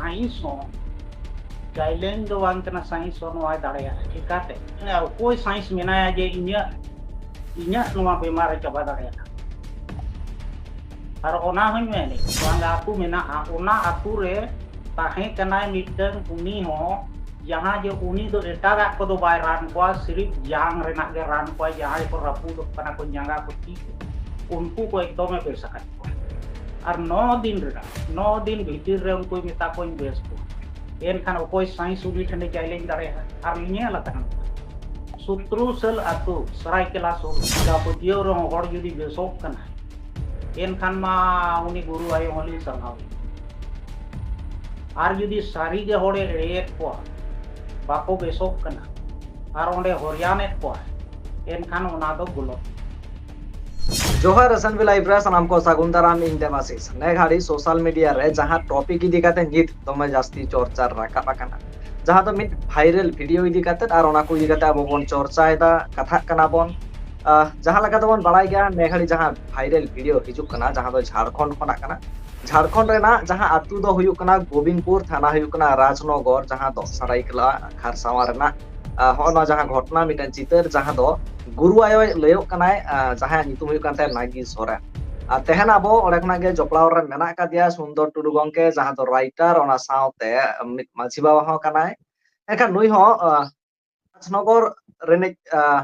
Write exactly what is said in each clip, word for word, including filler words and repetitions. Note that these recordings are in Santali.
ᱥᱟᱭᱮᱱᱥ ᱦᱚᱸ ᱪᱮᱞᱮᱧᱡᱽ ᱫᱚ ᱵᱟᱝ ᱠᱟᱱᱟ, ᱥᱟᱭᱮᱱᱥ ᱦᱚᱸ ᱱᱚᱣᱟᱭ ᱫᱟᱲᱮᱭᱟᱜᱼᱟ᱾ ᱪᱤᱠᱟᱹᱛᱮ? ᱢᱟᱱᱮ ᱚᱠᱚᱭ ᱥᱟᱭᱮᱱᱥ ᱢᱮᱱᱟᱭᱟ ᱡᱮ ᱤᱧᱟᱹᱜ, ᱤᱧᱟᱹᱜ ᱱᱚᱣᱟ ᱵᱤᱢᱟᱨᱮ ᱪᱟᱵᱟ ᱫᱟᱲᱮᱭᱟᱜᱼᱟ? ᱟᱨ ᱚᱱᱟ ᱦᱚᱸᱧ ᱢᱮᱱᱮᱫ, ᱵᱟᱝ ᱟᱹᱛᱩ ᱢᱮᱱᱟᱜᱼᱟ, ᱚᱱᱟ ᱟᱹᱛᱩ ᱨᱮ ᱛᱟᱦᱮᱸ ᱠᱟᱱᱟᱭ ᱢᱤᱫᱴᱟᱝ, ᱩᱱᱤ ᱦᱚᱸ ᱡᱟᱦᱟᱸ ᱡᱮ ᱩᱱᱤ ᱫᱚ ᱮᱴᱟᱜᱟᱜ ᱠᱚᱫᱚ ᱵᱟᱭ ᱨᱟᱱ ᱠᱚᱣᱟ, ᱥᱤᱨᱤᱯ ᱡᱟᱝ ᱨᱮᱱᱟᱜ ᱜᱮ ᱨᱟᱱ ᱠᱚᱣᱟᱭ᱾ ᱡᱟᱦᱟᱸᱭ ᱠᱚ ᱨᱟᱹᱯᱩᱫᱚᱜ ᱠᱟᱱᱟ ᱠᱚ ᱡᱟᱸᱜᱟ ᱠᱚ ᱛᱤ ᱠᱚ, ᱩᱱᱠᱩ ᱠᱚ ᱮᱠᱫᱚᱢᱮ ᱵᱮᱥ ᱟᱠᱟᱫ ᱠᱚᱣᱟ᱾ ᱟᱨ ᱱᱚ ᱫᱤᱱ ᱨᱮᱱᱟᱜ, ᱱᱚ ᱫᱤᱱ ᱵᱷᱤᱛᱤᱨ ᱨᱮ ᱩᱱᱠᱩᱭ ᱢᱮᱛᱟ ᱠᱚᱣᱟᱧ ᱵᱮᱥ ᱠᱚᱣᱟ᱾ ᱮᱱᱠᱷᱟᱱ ᱚᱠᱚᱭ ᱥᱟᱭᱮᱱᱥ ᱩᱱᱤ ᱴᱷᱮᱱᱮ ᱪᱮᱞᱮᱧᱡᱽ ᱫᱟᱲᱮᱭᱟᱜᱼᱟ? ᱟᱨ ᱧᱮᱞ ᱟᱠᱟᱱᱟ, ᱥᱩᱛᱨᱩᱥᱟᱹᱞ ᱟᱹᱛᱩ, ᱥᱟᱨᱟᱭᱠᱮᱞᱟ ᱥᱩᱨ, ᱵᱚᱸᱜᱟ ᱯᱟᱹᱛᱭᱟᱹᱣ ᱨᱮᱦᱚᱸ ᱦᱚᱲ ᱡᱩᱫᱤ ᱵᱮᱥᱚᱜ ᱠᱟᱱᱟ, ᱮᱱᱠᱷᱟᱱ ᱢᱟ ᱩᱱᱤ ᱜᱩᱨᱩ ᱟᱭᱳ ᱦᱚᱸᱞᱤᱧ ᱥᱟᱨᱦᱟᱣ᱾ ᱟᱨ ᱡᱩᱫᱤ ᱥᱟᱹᱨᱤᱜᱮ ᱦᱚᱲᱮ ᱮᱲᱮᱭᱮᱫ ᱠᱚᱣᱟ, ᱵᱟᱠᱚ ᱵᱮᱥᱚᱜ ᱠᱟᱱᱟ, ᱟᱨ ᱚᱸᱰᱮ ᱦᱚᱨᱭᱟᱱᱮᱫ ᱠᱚᱣᱟ, ᱮᱱᱠᱷᱟᱱ ᱚᱱᱟ ᱫᱚ ᱜᱚᱞᱚᱛ᱾ ᱡᱚᱦᱟᱨ ᱮᱥ ᱮᱱ ᱵᱤ ᱞᱟᱭᱤᱵᱷ ᱨᱮ ᱥᱟᱱᱟᱢ ᱠᱚ ᱥᱟᱹᱜᱩᱱ ᱫᱟᱨᱟᱢ, ᱤᱧ ᱫᱮᱵᱟᱥᱤᱥ᱾ ᱱᱮ ᱜᱷᱟᱹᱲᱤ ᱥᱳᱥᱟᱞ ᱢᱤᱰᱤᱭᱟ ᱨᱮ ᱡᱟᱦᱟᱸ ᱴᱚᱯᱤᱠ ᱤᱫᱤ ᱠᱟᱛᱮ ᱱᱤᱛ ᱫᱚᱢᱮ ᱡᱟᱹᱥᱛᱤ ᱪᱚᱨᱪᱟ ᱨᱟᱠᱟᱵ ᱟᱠᱟᱱᱟ, ᱡᱟᱦᱟᱸ ᱫᱚ ᱢᱤᱫ ᱵᱷᱟᱭᱨᱟᱞ ᱵᱷᱤᱰᱤᱭᱳ ᱤᱫᱤ ᱠᱟᱛᱮ, ᱟᱨ ᱚᱱᱟ ᱠᱚ ᱤᱫᱤ ᱠᱟᱛᱮ ᱟᱵᱚ ᱵᱚᱱ ᱪᱚᱨᱪᱟᱭᱮᱫᱟ, ᱠᱟᱛᱷᱟᱜ ᱠᱟᱱᱟ ᱵᱚᱱ᱾ ᱟᱦ, ᱡᱟᱦᱟᱸ ᱞᱮᱠᱟ ᱛᱮᱵᱚᱱ ᱵᱟᱲᱟᱭ ᱜᱮᱭᱟ, ᱱᱮ ᱜᱷᱟᱹᱲᱤ ᱡᱟᱦᱟᱸ ᱵᱷᱟᱭᱨᱟᱞ ᱵᱷᱤᱰᱤᱭᱳ ᱦᱤᱡᱩᱜ ᱠᱟᱱᱟ, ᱡᱟᱦᱟᱸ ᱫᱚ ᱡᱷᱟᱲᱠᱷᱚᱸᱰ ᱠᱷᱚᱱᱟᱜ ᱠᱟᱱᱟ, ᱡᱷᱟᱲᱠᱷᱚᱸᱰ ᱨᱮᱱᱟᱜ ᱡᱟᱦᱟᱸ ᱟᱹᱛᱩ ᱫᱚ ᱦᱩᱭᱩᱜ ᱠᱟᱱᱟ ᱜᱳᱵᱤᱱᱯᱩᱨ, ᱛᱷᱟᱱᱟ ᱦᱩᱭᱩᱜ ᱠᱟᱱᱟ ᱨᱟᱡᱽᱱᱚᱜᱚᱨ, ᱡᱟᱦᱟᱸ ᱫᱚ ᱥᱟᱨᱟᱭᱠᱮᱞᱟ ᱠᱷᱟᱨᱥᱟᱣᱟ ᱨᱮᱱᱟᱜ, ᱟᱦ, ᱦᱚᱸᱜᱼᱚ ᱱᱚᱣᱟ ᱡᱟᱦᱟᱸ ᱜᱷᱚᱴᱚᱱᱟ ᱢᱤᱫᱴᱟᱝ ᱪᱤᱛᱟᱹᱨ, ᱡᱟᱦᱟᱸ ᱫᱚ ᱜᱩᱨᱩ ᱟᱭᱳᱭ ᱞᱟᱹᱭᱚᱜ ᱠᱟᱱᱟᱭ, ᱟᱦ, ᱡᱟᱦᱟᱸᱭᱟᱜ ᱧᱩᱛᱩᱢ ᱦᱩᱭᱩᱜ ᱠᱟᱱ ᱛᱟᱭᱟ ᱱᱟᱜᱤ ᱥᱚᱨᱮᱱ᱾ ᱟᱨ ᱛᱮᱦᱮᱧ ᱟᱵᱚ ᱚᱸᱰᱮ ᱠᱷᱚᱱᱟᱜ ᱜᱮ ᱡᱚᱯᱲᱟᱣ ᱨᱮ ᱢᱮᱱᱟᱜ ᱟᱠᱟᱫᱮᱭᱟ ᱥᱩᱱᱫᱚᱨ ᱴᱩᱰᱩ ᱜᱚᱢᱠᱮ, ᱡᱟᱦᱟᱸ ᱫᱚ ᱨᱟᱭᱴᱟᱨ, ᱚᱱᱟ ᱥᱟᱶᱛᱮ ᱢᱤᱫ ᱢᱟᱹᱡᱷᱤ ᱵᱟᱵᱟ ᱦᱚᱸ ᱠᱟᱱᱟᱭ᱾ ᱮᱱᱠᱷᱟᱱ ᱱᱩᱭ ᱦᱚᱸ, ᱟᱦ, ᱨᱟᱡᱽᱱᱚᱜᱚᱨ ᱨᱤᱱᱤᱡ, ᱟᱦ,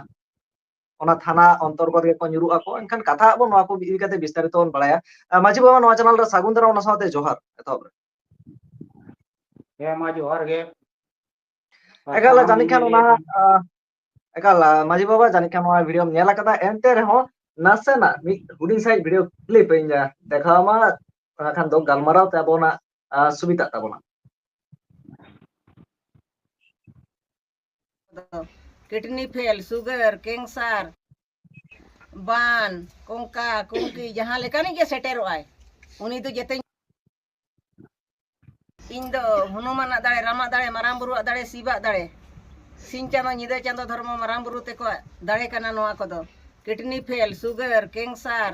ᱚᱱᱟ ᱛᱷᱟᱱᱟ ᱚᱱᱛᱚᱨᱜᱚᱛ ᱜᱮᱠᱚ ᱧᱩᱨᱩᱜ ᱟᱠᱚ᱾ ᱮᱱᱠᱷᱟᱱ ᱠᱟᱛᱷᱟ ᱟᱵᱚ ᱱᱚᱣᱟ ᱠᱚ ᱤᱫᱤ ᱠᱟᱛᱮ ᱵᱤᱥᱛᱟᱨᱤᱛ ᱵᱚᱱ ᱵᱟᱲᱟᱭᱟ᱾ ᱟᱦ, ᱢᱟᱹᱡᱷᱤ ᱵᱟᱵᱟ, ᱱᱚᱣᱟ ᱪᱮᱱᱮᱞ ᱨᱮ ᱥᱟᱹᱜᱩᱱ ᱫᱟᱨᱟᱢ, ᱚᱱᱟ ᱥᱟᱶᱛᱮ ᱡᱚᱦᱟᱨ ᱮᱛᱚᱦᱚᱵ ᱨᱮ᱾ ᱦᱮᱸ ᱢᱟ, ᱡᱚᱦᱟᱨ ᱜᱮ᱾ ᱟᱨ ᱮᱠᱟᱞ, ᱥᱟᱱᱟᱢ ᱡᱟᱹᱱᱤᱡ ᱠᱷᱟᱱ ᱧᱮᱧᱮᱞᱤᱭᱟᱹ ᱚᱱᱟ, ᱠᱚ᱾ ᱟᱦ, ᱮᱠᱟᱞ, ᱟᱦ, ᱢᱟᱹᱡᱷᱤ ᱵᱟᱵᱟ, ᱡᱟᱹᱱᱤᱡ ᱠᱷᱟᱱ ᱱᱚᱣᱟ ᱵᱷᱤᱰᱤᱭᱳᱢ ᱧᱮᱞ ᱟᱠᱟᱫᱟ, ᱮᱱᱛᱮ ᱨᱮᱦᱚᱸ ᱱᱟᱥᱮᱱᱟᱜ ᱢᱤᱫ ᱦᱩᱰᱤᱧ ᱥᱟᱺᱦᱤᱡ ᱵᱷᱤᱰᱤᱭᱳ ᱠᱞᱤᱯ ᱤᱧ, ᱟᱦ, ᱫᱮᱠᱷᱟᱣ ᱟᱢᱟ, ᱚᱱᱟ ᱠᱷᱟᱱ ᱫᱚ ᱜᱟᱞᱢᱟᱨᱟᱣ ᱛᱮ ᱟᱵᱚᱱᱟᱜ, ᱟᱦ, ᱥᱩᱵᱤᱫᱷᱟᱜ ᱛᱟᱵᱚᱱᱟ᱾ ᱫᱚ ᱠᱤᱰᱱᱤ ᱯᱷᱮᱞ, ᱥᱩᱜᱟᱨ, ᱠᱮᱱᱥᱟᱨ, ᱵᱟᱱ, ᱠᱚᱝᱠᱟ ᱠᱩᱝᱠᱤ, ᱡᱟᱦᱟᱸ ᱞᱮᱠᱟᱱᱤᱡ ᱜᱮ ᱥᱮᱴᱮᱨᱚᱜ ᱟᱭ, ᱩᱱᱤ ᱫᱚ ᱡᱮᱛᱮᱧ᱾ ᱤᱧ ᱫᱚ ᱦᱚᱱᱩᱢᱟᱱᱟᱜ ᱫᱟᱲᱮ, ᱨᱟᱢᱟᱜ ᱫᱟᱲᱮ, ᱢᱟᱨᱟᱝ ᱵᱩᱨᱩᱣᱟᱜ ᱫᱟᱲᱮ, ᱥᱤᱵᱟᱜ ᱫᱟᱲᱮ, ᱥᱤᱧ ᱪᱟᱸᱫᱚ, ᱧᱤᱫᱟᱹ ᱪᱟᱸᱫᱚ, ᱫᱷᱚᱨᱢᱚ, ᱢᱟᱨᱟᱝ ᱵᱩᱨᱩ ᱛᱮᱠᱚᱣᱟᱜ ᱫᱟᱲᱮ ᱠᱟᱱᱟ ᱱᱚᱣᱟ ᱠᱚᱫᱚ᱾ ᱠᱤᱰᱱᱤ ᱯᱷᱮᱞ, ᱥᱩᱜᱟᱨ, ᱠᱮᱱᱥᱟᱨ,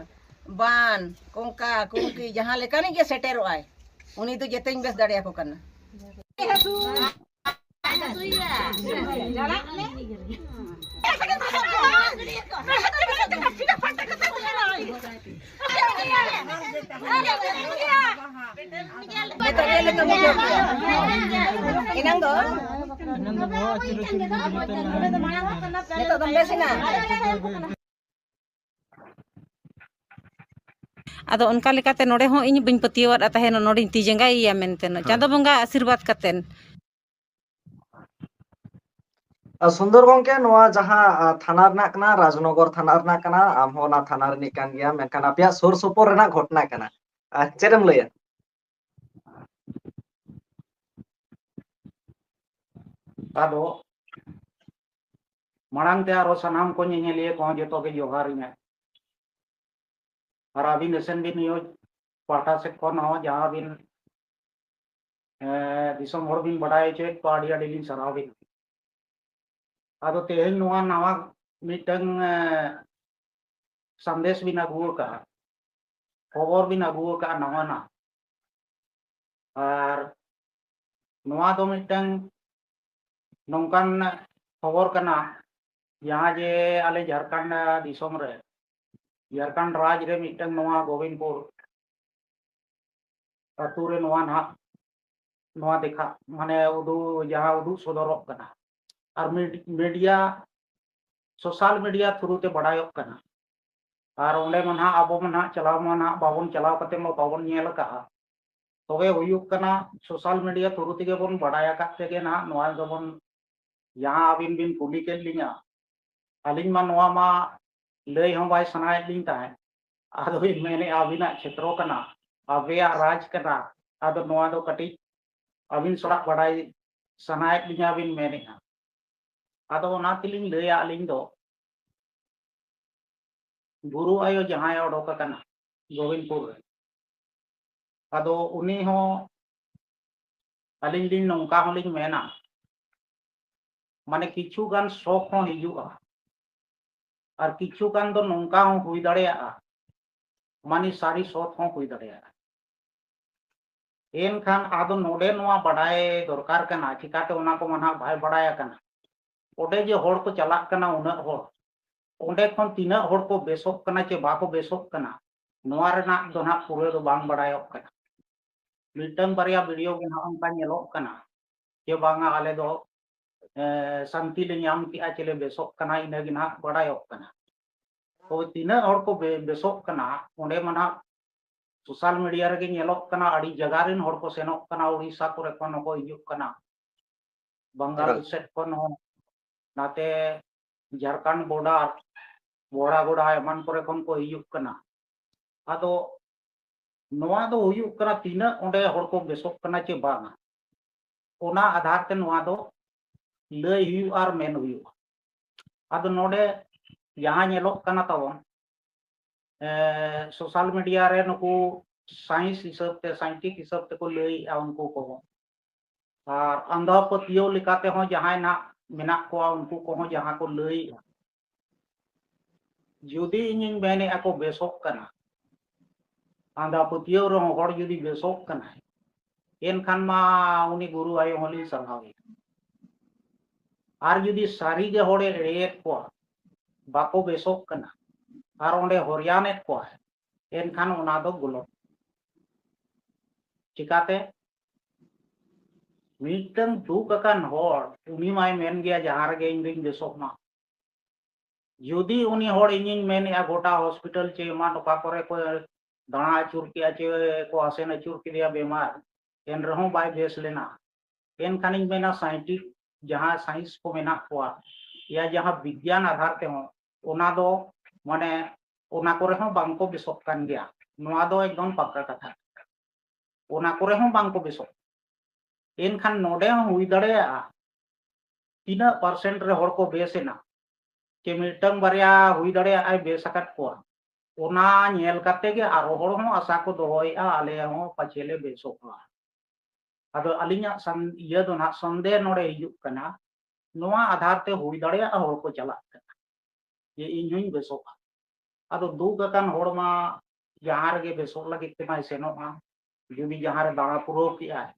ᱵᱟᱱ, ᱠᱚᱝᱠᱟ ᱠᱩᱝᱠᱤ, ᱡᱟᱦᱟᱸ ᱞᱮᱠᱟᱱᱤᱡ ᱜᱮ ᱥᱮᱴᱮᱨᱚᱜ ᱟᱭ, ᱩᱱᱤ ᱫᱚ ᱡᱮᱛᱮᱧ ᱵᱮᱥ ᱫᱟᱲᱮᱭᱟᱠᱚ ᱠᱟᱱᱟ᱾ ᱱᱤᱛᱚᱜ ᱪᱮᱫ ᱞᱮᱠᱟ ᱵᱩᱡᱷᱟᱹᱣ ᱠᱮᱫᱟ? ᱮᱱᱟᱝ ᱫᱚ? ᱱᱤᱛᱚᱜ ᱫᱚᱢ ᱵᱮᱥ ᱮᱱᱟ? ᱟᱫᱚ ᱚᱱᱠᱟ ᱞᱮᱠᱟᱛᱮ ᱱᱚᱰᱮ ᱦᱚᱸ ᱤᱧ ᱵᱟᱹᱧ ᱯᱟᱹᱛᱭᱟᱹᱣᱟᱫᱼᱟ ᱛᱟᱦᱮᱱ, ᱱᱚᱰᱮᱧ ᱛᱤ ᱡᱟᱸᱜᱟᱭᱮᱭᱟ ᱢᱮᱱᱛᱮ᱾ ᱦᱮᱸ᱾ ᱪᱟᱸᱫᱚ ᱵᱚᱸᱜᱟ ᱟᱥᱤᱨᱵᱟᱫᱽ ᱠᱟᱛᱮᱱ᱾ ᱟᱨ ᱥᱩᱱᱫᱚᱨ ᱜᱚᱝᱠᱮ, ᱱᱚᱣᱟ ᱡᱟᱦᱟᱸ, ᱟ, ᱛᱷᱟᱱᱟ ᱨᱮᱱᱟᱜ ᱠᱟᱱᱟ, ᱨᱟᱡᱽᱱᱚᱜᱚᱨ ᱛᱷᱟᱱᱟ ᱨᱮᱱᱟᱜ ᱠᱟᱱᱟ, ᱟᱢ ᱦᱚᱸ ᱚᱱᱟ ᱛᱷᱟᱱᱟ ᱨᱤᱱᱤᱡ ᱠᱟᱱ ᱜᱮᱭᱟᱢ, ᱢᱮᱱᱠᱷᱟᱱ ᱟᱯᱮᱭᱟᱜ ᱥᱩᱨ ᱥᱩᱯᱩᱨ ᱨᱮᱱᱟᱜ ᱜᱷᱚᱴᱚᱱᱟ ᱠᱟᱱᱟ᱾ ᱟ, ᱪᱮᱫ ᱮᱢ ᱞᱟᱹᱭᱟ? ᱟᱫᱚ ᱢᱟᱲᱟᱝ ᱛᱮ ᱟᱨᱚ ᱥᱟᱱᱟᱢ ᱠᱚ ᱧᱮᱧᱮᱞᱤᱭᱟᱹ ᱠᱚᱦᱚᱸ ᱡᱚᱛᱚ ᱜᱮ ᱡᱚᱦᱟᱨ ᱤᱧᱟᱹᱜ᱾ ᱟᱨ ᱟᱹᱵᱤᱱ ᱮᱥ ᱮᱱ ᱵᱤ ᱱᱤᱭᱩᱡᱽ ᱯᱟᱦᱴᱟ ᱥᱮᱫ ᱠᱷᱚᱱ ᱦᱚᱸ ᱡᱟᱦᱟᱸ ᱵᱤᱱ, ᱮ, ᱫᱤᱥᱚᱢ ᱦᱚᱲ ᱵᱤᱱ ᱵᱟᱰᱟᱭ ᱦᱚᱪᱚᱭᱮᱫ ᱠᱚᱣᱟ, ᱟᱹᱰᱤ ᱟᱹᱰᱤ ᱞᱤᱧ ᱥᱟᱨᱦᱟᱣ ᱵᱤᱱ᱾ ᱟᱫᱚ ᱛᱮᱦᱮᱧ ᱱᱚᱣᱟ ᱱᱟᱣᱟ ᱢᱤᱫᱴᱟᱝ, ᱮ, ᱥᱟᱸᱫᱮᱥ ᱵᱤᱱ ᱟᱹᱜᱩ ᱟᱠᱟᱫᱼᱟ, ᱠᱷᱚᱵᱚᱨ ᱵᱤᱱ ᱟᱹᱜᱩ ᱟᱠᱟᱫᱼᱟ ᱱᱟᱣᱟᱱᱟᱜ᱾ ᱟᱨ ᱱᱚᱣᱟ ᱫᱚ ᱢᱤᱫᱴᱟᱝ ᱱᱚᱝᱠᱟᱱ ᱠᱷᱚᱵᱚᱨ ᱠᱟᱱᱟ, ᱡᱟᱦᱟᱸ ᱡᱮ ᱟᱞᱮ ᱡᱷᱟᱲᱠᱷᱚᱸᱰ ᱫᱤᱥᱚᱢ ᱨᱮ, ᱡᱷᱟᱲᱠᱷᱚᱸᱰ ᱨᱟᱡᱽ ᱨᱮ ᱢᱤᱫᱴᱟᱝ ᱱᱚᱣᱟ ᱜᱳᱵᱤᱱᱫᱯᱩᱨ ᱟᱹᱛᱩ ᱨᱮ ᱱᱚᱣᱟ ᱱᱟᱦᱟᱜ, ᱱᱚᱣᱟ ᱫᱮᱠᱷᱟ, ᱢᱟᱱᱮ ᱩᱫᱩᱜ, ᱡᱟᱦᱟᱸ ᱩᱫᱩᱜ ᱥᱚᱫᱚᱨᱚᱜ ᱠᱟᱱᱟ᱾ ᱟᱨ ᱢᱤᱰ-, ᱢᱤᱰᱤᱭᱟ, ᱥᱳᱥᱟᱞ ᱢᱤᱰᱤᱭᱟ ᱛᱷᱨᱩ ᱛᱮ ᱵᱟᱰᱟᱭᱚᱜ ᱠᱟᱱᱟ᱾ ᱟᱨ ᱚᱸᱰᱮ ᱢᱟ ᱱᱟᱦᱟᱜ ᱟᱵᱚ ᱢᱟ ᱱᱟᱦᱟᱜ ᱪᱟᱞᱟᱣ ᱢᱟ ᱱᱟᱦᱟᱜ ᱵᱟᱵᱚᱱ ᱪᱟᱞᱟᱣ ᱠᱟᱛᱮ ᱢᱟ ᱵᱟᱵᱚᱱ ᱧᱮᱞ ᱟᱠᱟᱫᱼᱟ᱾ ᱛᱚᱵᱮ ᱦᱩᱭᱩᱜ ᱠᱟᱱᱟ, ᱥᱳᱥᱟᱞ ᱢᱤᱰᱤᱭᱟ ᱛᱷᱨᱩ ᱛᱮᱜᱮ ᱵᱚᱱ ᱵᱟᱰᱟᱭ ᱟᱠᱟᱫ ᱛᱮᱜᱮ ᱱᱟᱦᱟᱜ ᱱᱚᱣᱟ ᱫᱚᱵᱚᱱ, ᱡᱟᱦᱟᱸ ᱟᱹᱵᱤᱱ ᱵᱤᱱ ᱠᱩᱞᱤ ᱠᱮᱫ ᱞᱤᱧᱟ, ᱟᱹᱞᱤᱧ ᱢᱟ ᱱᱚᱣᱟ ᱢᱟ ᱞᱟᱹᱭ ᱦᱚᱸ ᱵᱟᱭ ᱥᱟᱱᱟᱭᱮᱫ ᱞᱤᱧ ᱛᱟᱦᱮᱸᱫ᱾ ᱟᱫᱚ ᱵᱤᱱ ᱢᱮᱱᱮᱫᱼᱟ ᱟᱹᱵᱤᱱᱟᱜ ᱠᱷᱮᱛᱨᱚ ᱠᱟᱱᱟ, ᱟᱯᱮᱭᱟᱜ ᱨᱟᱡᱽ ᱠᱟᱱᱟ, ᱟᱫᱚ ᱱᱚᱣᱟ ᱫᱚ ᱠᱟᱹᱴᱤᱡ ᱟᱹᱵᱤᱱ ᱥᱟᱞᱟᱜ ᱵᱟᱰᱟᱭ ᱥᱟᱱᱟᱭᱮᱫ ᱞᱤᱧᱟ ᱵᱤᱱ ᱢᱮᱱᱮᱫᱼᱟ᱾ ᱟᱫᱚ ᱚᱱᱟ ᱛᱮᱞᱤᱧ ᱞᱟᱹᱭᱟ, ᱟᱹᱞᱤᱧ ᱫᱚ ᱵᱩᱨᱩ ᱟᱭᱳ ᱡᱟᱦᱟᱸᱭ ᱚᱰᱚᱠ ᱟᱠᱟᱱᱟ ᱜᱳᱵᱤᱱᱫᱯᱩᱨ ᱨᱮ, ᱟᱫᱚ ᱩᱱᱤ ᱦᱚᱸ, ᱟᱹᱞᱤᱧ ᱞᱤᱧ ᱱᱚᱝᱠᱟ ᱦᱚᱸᱞᱤᱧ ᱢᱮᱱᱟ, ᱢᱟᱱᱮ ᱠᱤᱪᱷᱩ ᱜᱟᱱ ᱥᱚᱠ ᱦᱚᱸ ᱦᱤᱡᱩᱜᱼᱟ, ᱟᱨ ᱠᱤᱪᱷᱩ ᱜᱟᱱ ᱫᱚ ᱱᱚᱝᱠᱟ ᱦᱚᱸ ᱦᱩᱭ ᱫᱟᱲᱮᱭᱟᱜᱼᱟ, ᱢᱟᱱᱮ ᱥᱟᱹᱨᱤ ᱥᱚᱛ ᱦᱚᱸ ᱦᱩᱭ ᱫᱟᱲᱮᱭᱟᱜᱼᱟ᱾ ᱮᱱᱠᱷᱟᱱ ᱟᱫᱚ ᱱᱚᱰᱮ ᱱᱚᱣᱟ ᱵᱟᱰᱟᱭ ᱫᱚᱨᱠᱟᱨ ᱠᱟᱱᱟ, ᱪᱤᱠᱟᱹᱛᱮ ᱚᱱᱟ ᱠᱚᱢᱟ ᱱᱟᱦᱟᱜ ᱵᱟᱭ ᱵᱟᱰᱟᱭ ᱟᱠᱟᱱᱟ᱾ ᱚᱸᱰᱮ ᱡᱮ ᱦᱚᱲ ᱠᱚ ᱪᱟᱞᱟᱜ ᱠᱟᱱᱟ, ᱩᱱᱟᱹᱜ ᱦᱚᱲ, ᱚᱸᱰᱮ ᱠᱷᱚᱱ ᱛᱤᱱᱟᱹᱜ ᱦᱚᱲ ᱠᱚ ᱵᱮᱥᱚᱜ ᱠᱟᱱᱟ ᱪᱮ ᱵᱟᱠᱚ ᱵᱮᱥᱚᱜ ᱠᱟᱱᱟ, ᱱᱚᱣᱟ ᱨᱮᱱᱟᱜ ᱫᱚ ᱱᱟᱦᱟᱜ ᱯᱩᱨᱟᱹ ᱫᱚ ᱵᱟᱝ ᱵᱟᱰᱟᱭᱚᱜ ᱠᱟᱱᱟ᱾ ᱢᱤᱫᱴᱟᱝ ᱵᱟᱨᱭᱟ ᱵᱷᱤᱰᱤᱭᱳ ᱜᱮ ᱱᱟᱦᱟᱜ ᱚᱱᱠᱟ ᱧᱮᱞᱚᱜ ᱠᱟᱱᱟ ᱡᱮ ᱵᱟᱝᱟ, ᱟᱞᱮ ᱫᱚ, ᱮ, ᱥᱟᱱᱛᱤ ᱞᱮ ᱧᱟᱢ ᱠᱮᱜᱼᱟ, ᱪᱮᱞᱮ ᱵᱮᱥᱚᱜ ᱠᱟᱱᱟ, ᱤᱱᱟᱹ ᱜᱮ ᱱᱟᱦᱟᱜ ᱵᱟᱰᱟᱭᱚᱜ ᱠᱟᱱᱟ᱾ ᱛᱚᱵᱮ ᱛᱤᱱᱟᱹᱜ ᱦᱚᱲ ᱠᱚ ᱵᱮ-, ᱵᱮᱥᱚᱜ ᱠᱟᱱᱟ, ᱚᱸᱰᱮ ᱢᱟ ᱱᱟᱦᱟᱜ ᱥᱳᱥᱟᱞ ᱢᱤᱰᱤᱭᱟ ᱨᱮᱜᱮ ᱧᱮᱞᱚᱜ ᱠᱟᱱᱟ, ᱟᱹᱰᱤ ᱡᱟᱭᱜᱟ ᱨᱮᱱ ᱦᱚᱲ ᱠᱚ ᱥᱮᱱᱚᱜ ᱠᱟᱱᱟ, ᱩᱲᱤᱥᱥᱟ ᱠᱚᱨᱮ ᱠᱷᱚᱱ ᱦᱚᱸᱠᱚ ᱦᱤᱡᱩᱜ ᱠᱟᱱᱟ, ᱵᱟᱝᱜᱟᱞ ᱦᱳᱭ᱾ ᱥᱮᱫ ᱠᱷᱚᱱ ᱦᱚᱸ, ᱱᱟᱛᱮ ᱡᱷᱟᱲᱠᱷᱚᱸᱰ ᱵᱚᱰᱟᱨ, ᱵᱚᱲᱟᱜᱚᱰᱟ ᱮᱢᱟᱱ ᱠᱚᱨᱮ ᱠᱷᱚᱱ ᱠᱚ ᱦᱤᱡᱩᱜ ᱠᱟᱱᱟ᱾ ᱟᱫᱚ ᱱᱚᱣᱟ ᱫᱚ ᱦᱩᱭᱩᱜ ᱠᱟᱱᱟ ᱛᱤᱱᱟᱹᱜ ᱚᱸᱰᱮ ᱦᱚᱲ ᱠᱚ ᱵᱮᱥᱚᱜ ᱠᱟᱱᱟ ᱪᱮ ᱵᱟᱝᱟ, ᱚᱱᱟ ᱟᱫᱷᱟᱨ ᱛᱮ ᱱᱚᱣᱟ ᱫᱚ ᱞᱟᱹᱭ ᱦᱩᱭᱩᱜᱼᱟ ᱟᱨ ᱢᱮᱱ ᱦᱩᱭᱩᱜᱼᱟ᱾ ᱟᱫᱚ ᱱᱚᱰᱮ ᱡᱟᱦᱟᱸ ᱧᱮᱞᱚᱜ ᱠᱟᱱᱟ ᱛᱟᱵᱚᱱ, ᱮ, ᱥᱳᱥᱟᱞ ᱢᱤᱰᱤᱭᱟ ᱨᱮ ᱱᱩᱠᱩ ᱥᱟᱭᱮᱱᱥ ᱦᱤᱥᱟᱹᱵ ᱛᱮ, ᱥᱟᱭᱮᱱᱴᱤᱠ ᱦᱤᱥᱟᱹᱵ ᱛᱮᱠᱚ ᱞᱟᱹᱭᱮᱜᱼᱟ ᱩᱱᱠᱩ ᱠᱚᱦᱚᱸ, ᱟᱨ ᱟᱸᱫᱷᱟ ᱯᱟᱹᱛᱭᱟᱹᱣ ᱞᱮᱠᱟ ᱛᱮᱦᱚᱸ ᱡᱟᱦᱟᱸᱭ ᱱᱟᱜ ᱢᱮᱱᱟᱜ ᱠᱚᱣᱟ, ᱩᱱᱠᱩ ᱠᱚᱦᱚᱸ ᱡᱟᱦᱟᱸ ᱠᱚ ᱞᱟᱹᱭᱮᱜᱼᱟ, ᱡᱩᱫᱤ ᱤᱧᱤᱧ ᱢᱮᱱᱮᱜᱼᱟ ᱠᱚ ᱵᱮᱥᱚᱜ ᱠᱟᱱᱟ, ᱟᱸᱫᱷᱟ ᱯᱟᱹᱛᱭᱟᱹᱣ ᱨᱮᱦᱚᱸ ᱦᱚᱲ ᱡᱩᱫᱤ ᱵᱮᱥᱚᱜ ᱠᱟᱱᱟᱭ, ᱮᱱᱠᱷᱟᱱ ᱢᱟ ᱩᱱᱤ ᱜᱩᱨᱩ ᱟᱭᱳ ᱦᱚᱸᱞᱤᱧ ᱥᱟᱨᱦᱟᱣᱮᱭᱟ᱾ ᱟᱨ ᱡᱩᱫᱤ ᱥᱟᱹᱨᱤ ᱜᱮ ᱦᱚᱲᱮ ᱮᱲᱮᱭᱮᱫ ᱠᱚᱣᱟ, ᱵᱟᱠᱚ ᱵᱮᱥᱚᱜ ᱠᱟᱱᱟ, ᱟᱨ ᱚᱸᱰᱮ ᱦᱚᱨᱭᱟᱱᱮᱫ ᱠᱚᱣᱟᱭ, ᱮᱱᱠᱷᱟᱱ ᱚᱱᱟ ᱫᱚ ᱜᱚᱞᱚᱛ᱾ ᱪᱤᱠᱟᱛᱮ? ᱢᱤᱫᱴᱟᱝ ᱫᱩᱠ ᱟᱠᱟᱱ ᱦᱚᱲ, ᱩᱱᱤ ᱢᱟᱭ ᱢᱮᱱ ᱜᱮᱭᱟ ᱡᱟᱦᱟᱸ ᱨᱮᱜᱮ ᱤᱧ ᱫᱩᱧ ᱵᱮᱥᱚᱜ ᱢᱟ᱾ ᱡᱩᱫᱤ ᱩᱱᱤ ᱦᱚᱲ ᱤᱧᱤᱧ ᱢᱮᱱᱮᱜᱼᱟ, ᱜᱚᱴᱟ ᱦᱚᱥᱯᱤᱴᱟᱞ ᱪᱮ ᱮᱢᱟᱱ ᱚᱠᱟ ᱠᱚᱨᱮ ᱠᱚ ᱫᱟᱬᱟ ᱟᱹᱪᱩᱨ ᱠᱮᱜᱼᱟ ᱪᱮ ᱠᱚ ᱟᱥᱮᱱ ᱟᱹᱪᱩᱨ ᱠᱮᱫᱮᱭᱟ ᱵᱮᱢᱟᱨ, ᱮᱱ ᱨᱮᱦᱚᱸ ᱵᱟᱭ ᱵᱮᱥ ᱞᱮᱱᱟ, ᱮᱱᱠᱷᱟᱱᱤᱧ ᱢᱮᱱᱟ ᱥᱟᱭᱮᱱᱴᱤᱠ ᱡᱟᱦᱟᱸ ᱥᱟᱭᱮᱱᱥ ᱠᱚ ᱢᱮᱱᱟᱜ ᱠᱚᱣᱟ, ᱭᱟ ᱡᱟᱦᱟᱸ ᱵᱤᱜᱽᱜᱟᱱ ᱟᱫᱷᱟᱨ ᱛᱮᱦᱚᱸ, ᱚᱱᱟ ᱫᱚ ᱢᱟᱱᱮ ᱚᱱᱟ ᱠᱚᱨᱮ ᱦᱚᱸ ᱵᱟᱝ ᱠᱚ ᱵᱮᱥᱚᱜ ᱠᱟᱱ ᱜᱮᱭᱟ᱾ ᱱᱚᱣᱟ ᱫᱚ ᱮᱠᱫᱚᱢ ᱯᱟᱠᱟ ᱠᱟᱛᱷᱟ᱾ ᱚᱱᱟ ᱠᱚᱨᱮ ᱦᱚᱸ ᱵᱟᱝ ᱠᱚ ᱵᱮᱥᱚᱜ᱾ ᱮᱱᱠᱷᱟᱱ ᱱᱚᱰᱮ ᱦᱚᱸ ᱦᱩᱭ ᱫᱟᱲᱮᱭᱟᱜᱼᱟ, ᱛᱤᱱᱟᱹᱜ ᱯᱟᱨᱥᱮᱱᱴ ᱨᱮ ᱦᱚᱲ ᱠᱚ ᱵᱮᱥ ᱮᱱᱟ, ᱪᱮ ᱢᱤᱫᱴᱟᱝ ᱵᱟᱨᱭᱟ ᱦᱩᱭ ᱫᱟᱲᱮᱭᱟᱜᱼᱟᱭ ᱵᱮᱥ ᱟᱠᱟᱫ ᱠᱚᱣᱟ᱾ ᱚᱱᱟ ᱧᱮᱞ ᱠᱟᱛᱮ ᱜᱮ ᱟᱨᱚ ᱦᱚᱲ ᱦᱚᱸ ᱟᱥᱟ ᱠᱚ ᱫᱚᱦᱚᱭᱮᱜᱼᱟ, ᱟᱞᱮ ᱦᱚᱸ ᱯᱟᱪᱷᱮ ᱞᱮ ᱵᱮᱥᱚᱜᱼᱟ᱾ ᱟᱫᱚ ᱟᱹᱞᱤᱧᱟᱜ ᱥᱟᱱ-, ᱤᱭᱟᱹ ᱫᱚ ᱱᱟᱦᱟᱜ ᱥᱚᱱᱫᱮᱦ ᱱᱚᱰᱮ ᱦᱤᱡᱩᱜ ᱠᱟᱱᱟ, ᱱᱚᱣᱟ ᱟᱫᱷᱟᱨ ᱛᱮ ᱦᱩᱭ ᱫᱟᱲᱮᱭᱟᱜᱼᱟ ᱦᱚᱲ ᱠᱚ ᱪᱟᱞᱟᱜ ᱠᱟᱱᱟ ᱡᱮ ᱤᱧ ᱦᱚᱧ ᱵᱮᱥᱚᱜᱼᱟ᱾ ᱟᱫᱚ ᱫᱩᱠ ᱟᱠᱟᱱ ᱦᱚᱲ ᱢᱟ ᱡᱟᱦᱟᱸ ᱨᱮᱜᱮ ᱵᱮᱥᱚᱜ ᱞᱟᱹᱜᱤᱫ ᱛᱮᱢᱟᱭ ᱥᱮᱱᱚᱜᱼᱟ, ᱡᱩᱫᱤ ᱡᱟᱦᱟᱸ ᱨᱮ ᱫᱟᱬᱟ ᱯᱩᱨᱟᱹᱣ ᱠᱮᱜᱼᱟᱭ,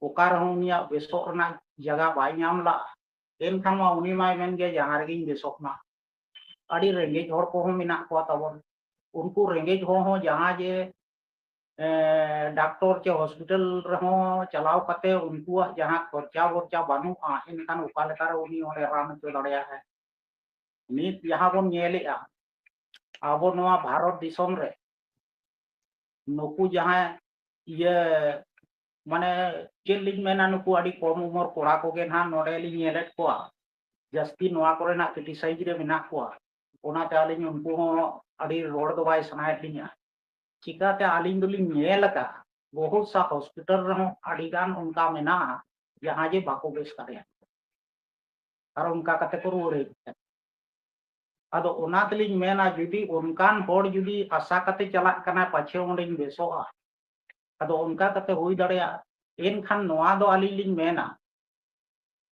ᱚᱠᱟ ᱨᱮᱦᱚᱸ ᱩᱱᱤᱭᱟᱜ ᱵᱮᱥᱚᱜ ᱨᱮᱱᱟᱜ ᱡᱟᱭᱜᱟ ᱵᱟᱭ ᱧᱟᱢ ᱞᱟᱜᱼᱟ, ᱮᱱᱠᱷᱟᱱ ᱢᱟ ᱩᱱᱤ ᱢᱟᱭ ᱢᱮᱱ ᱜᱮ, "ᱡᱟᱦᱟᱸ ᱨᱮᱜᱮᱧ ᱵᱮᱥᱚᱜ ᱢᱟ᱾" ᱟᱹᱰᱤ ᱨᱮᱸᱜᱮᱡ ᱦᱚᱲ ᱠᱚᱦᱚᱸ ᱢᱮᱱᱟᱜ ᱠᱚᱣᱟ ᱛᱟᱵᱚᱱ᱾ ᱩᱱᱠᱩ ᱨᱮᱸᱜᱮᱡ ᱦᱚᱲ ᱦᱚᱸ ᱡᱟᱦᱟᱸ ᱡᱮ, ᱮ, ᱰᱟᱠᱛᱚᱨ ᱪᱮ ᱦᱚᱥᱯᱤᱴᱟᱞ ᱨᱮᱦᱚᱸ ᱪᱟᱞᱟᱣ ᱠᱟᱛᱮ ᱩᱱᱠᱩᱣᱟᱜ ᱡᱟᱦᱟᱸ ᱠᱷᱚᱨᱪᱟ ᱵᱚᱨᱪᱟ ᱵᱟᱹᱱᱩᱜᱼᱟ, ᱮᱱᱠᱷᱟᱱ ᱚᱠᱟ ᱞᱮᱠᱟᱨᱮ ᱩᱱᱤ ᱚᱸᱰᱮ ᱨᱟᱱ ᱦᱚᱪᱚ ᱫᱟᱲᱮᱭᱟᱜᱼᱟᱭ? ᱱᱤᱛ ᱡᱟᱦᱟᱸ ᱵᱚᱱ ᱧᱮᱞᱮᱜᱼᱟ, ᱟᱵᱚ ᱱᱚᱣᱟ ᱵᱷᱟᱨᱚᱛ ᱫᱤᱥᱚᱢ ᱨᱮ ᱱᱩᱠᱩ ᱡᱟᱦᱟᱸᱭ, ᱤᱭᱟᱹ, ᱢᱟᱱᱮ, ᱪᱮᱫ ᱞᱤᱧ ᱢᱮᱱᱟ, ᱱᱩᱠᱩ ᱟᱹᱰᱤ ᱠᱚᱢ ᱩᱢᱮᱨ ᱠᱚᱲᱟ ᱠᱚᱜᱮ ᱱᱟᱦᱟᱜ ᱱᱚᱰᱮ ᱞᱤᱧ ᱧᱮᱞᱮᱫ ᱠᱚᱣᱟ, ᱡᱟᱹᱥᱛᱤ ᱱᱚᱣᱟ ᱠᱚᱨᱮᱱᱟᱜ criticize ᱨᱮ ᱢᱮᱱᱟᱜ ᱠᱚᱣᱟ᱾ ᱚᱱᱟᱛᱮ ᱟᱹᱞᱤᱧ ᱩᱱᱠᱩ ᱦᱚᱸ ᱟᱹᱰᱤ ᱨᱚᱲ ᱫᱚ ᱵᱟᱭ ᱥᱟᱱᱟᱭᱮᱫ ᱞᱤᱧᱟ᱾ ᱪᱤᱠᱟᱹᱛᱮ ᱟᱹᱞᱤᱧ ᱫᱚᱞᱤᱧ ᱧᱮᱞ ᱟᱠᱟᱫᱼᱟ, ᱵᱚᱦᱩᱛ ᱥᱟ ᱦᱚᱥᱯᱤᱴᱟᱞ ᱨᱮᱦᱚᱸ ᱟᱹᱰᱤ ᱜᱟᱱ ᱚᱱᱠᱟ ᱢᱮᱱᱟᱜᱼᱟ, ᱡᱟᱦᱟᱸ ᱡᱮ ᱵᱟᱠᱚ ᱵᱮᱥ ᱫᱟᱲᱮᱭᱟᱜᱼᱟ᱾ ᱟᱨ ᱚᱱᱠᱟ ᱠᱟᱛᱮ ᱠᱚ ᱨᱩᱣᱟᱹᱲ ᱦᱤᱡᱩᱜ ᱠᱟᱱᱟ᱾ ᱟᱫᱚ ᱚᱱᱟ ᱛᱮᱞᱤᱧ ᱢᱮᱱᱟ, ᱡᱩᱫᱤ ᱚᱱᱠᱟᱱ ᱦᱚᱲ ᱡᱩᱫᱤ ᱟᱥᱟ ᱠᱟᱛᱮ ᱪᱟᱞᱟᱜ ᱠᱟᱱᱟᱭ ᱯᱟᱪᱷᱮ ᱚᱸᱰᱮᱧ ᱵᱮᱥᱚᱜᱼᱟ, ᱟᱫᱚ ᱚᱱᱠᱟ ᱠᱟᱛᱮ ᱦᱩᱭ ᱫᱟᱲᱮᱭᱟᱜᱼᱟ᱾ ᱮᱱᱠᱷᱟᱱ ᱱᱚᱣᱟ ᱫᱚ ᱟᱹᱞᱤᱧ ᱞᱤᱧ ᱢᱮᱱᱟ,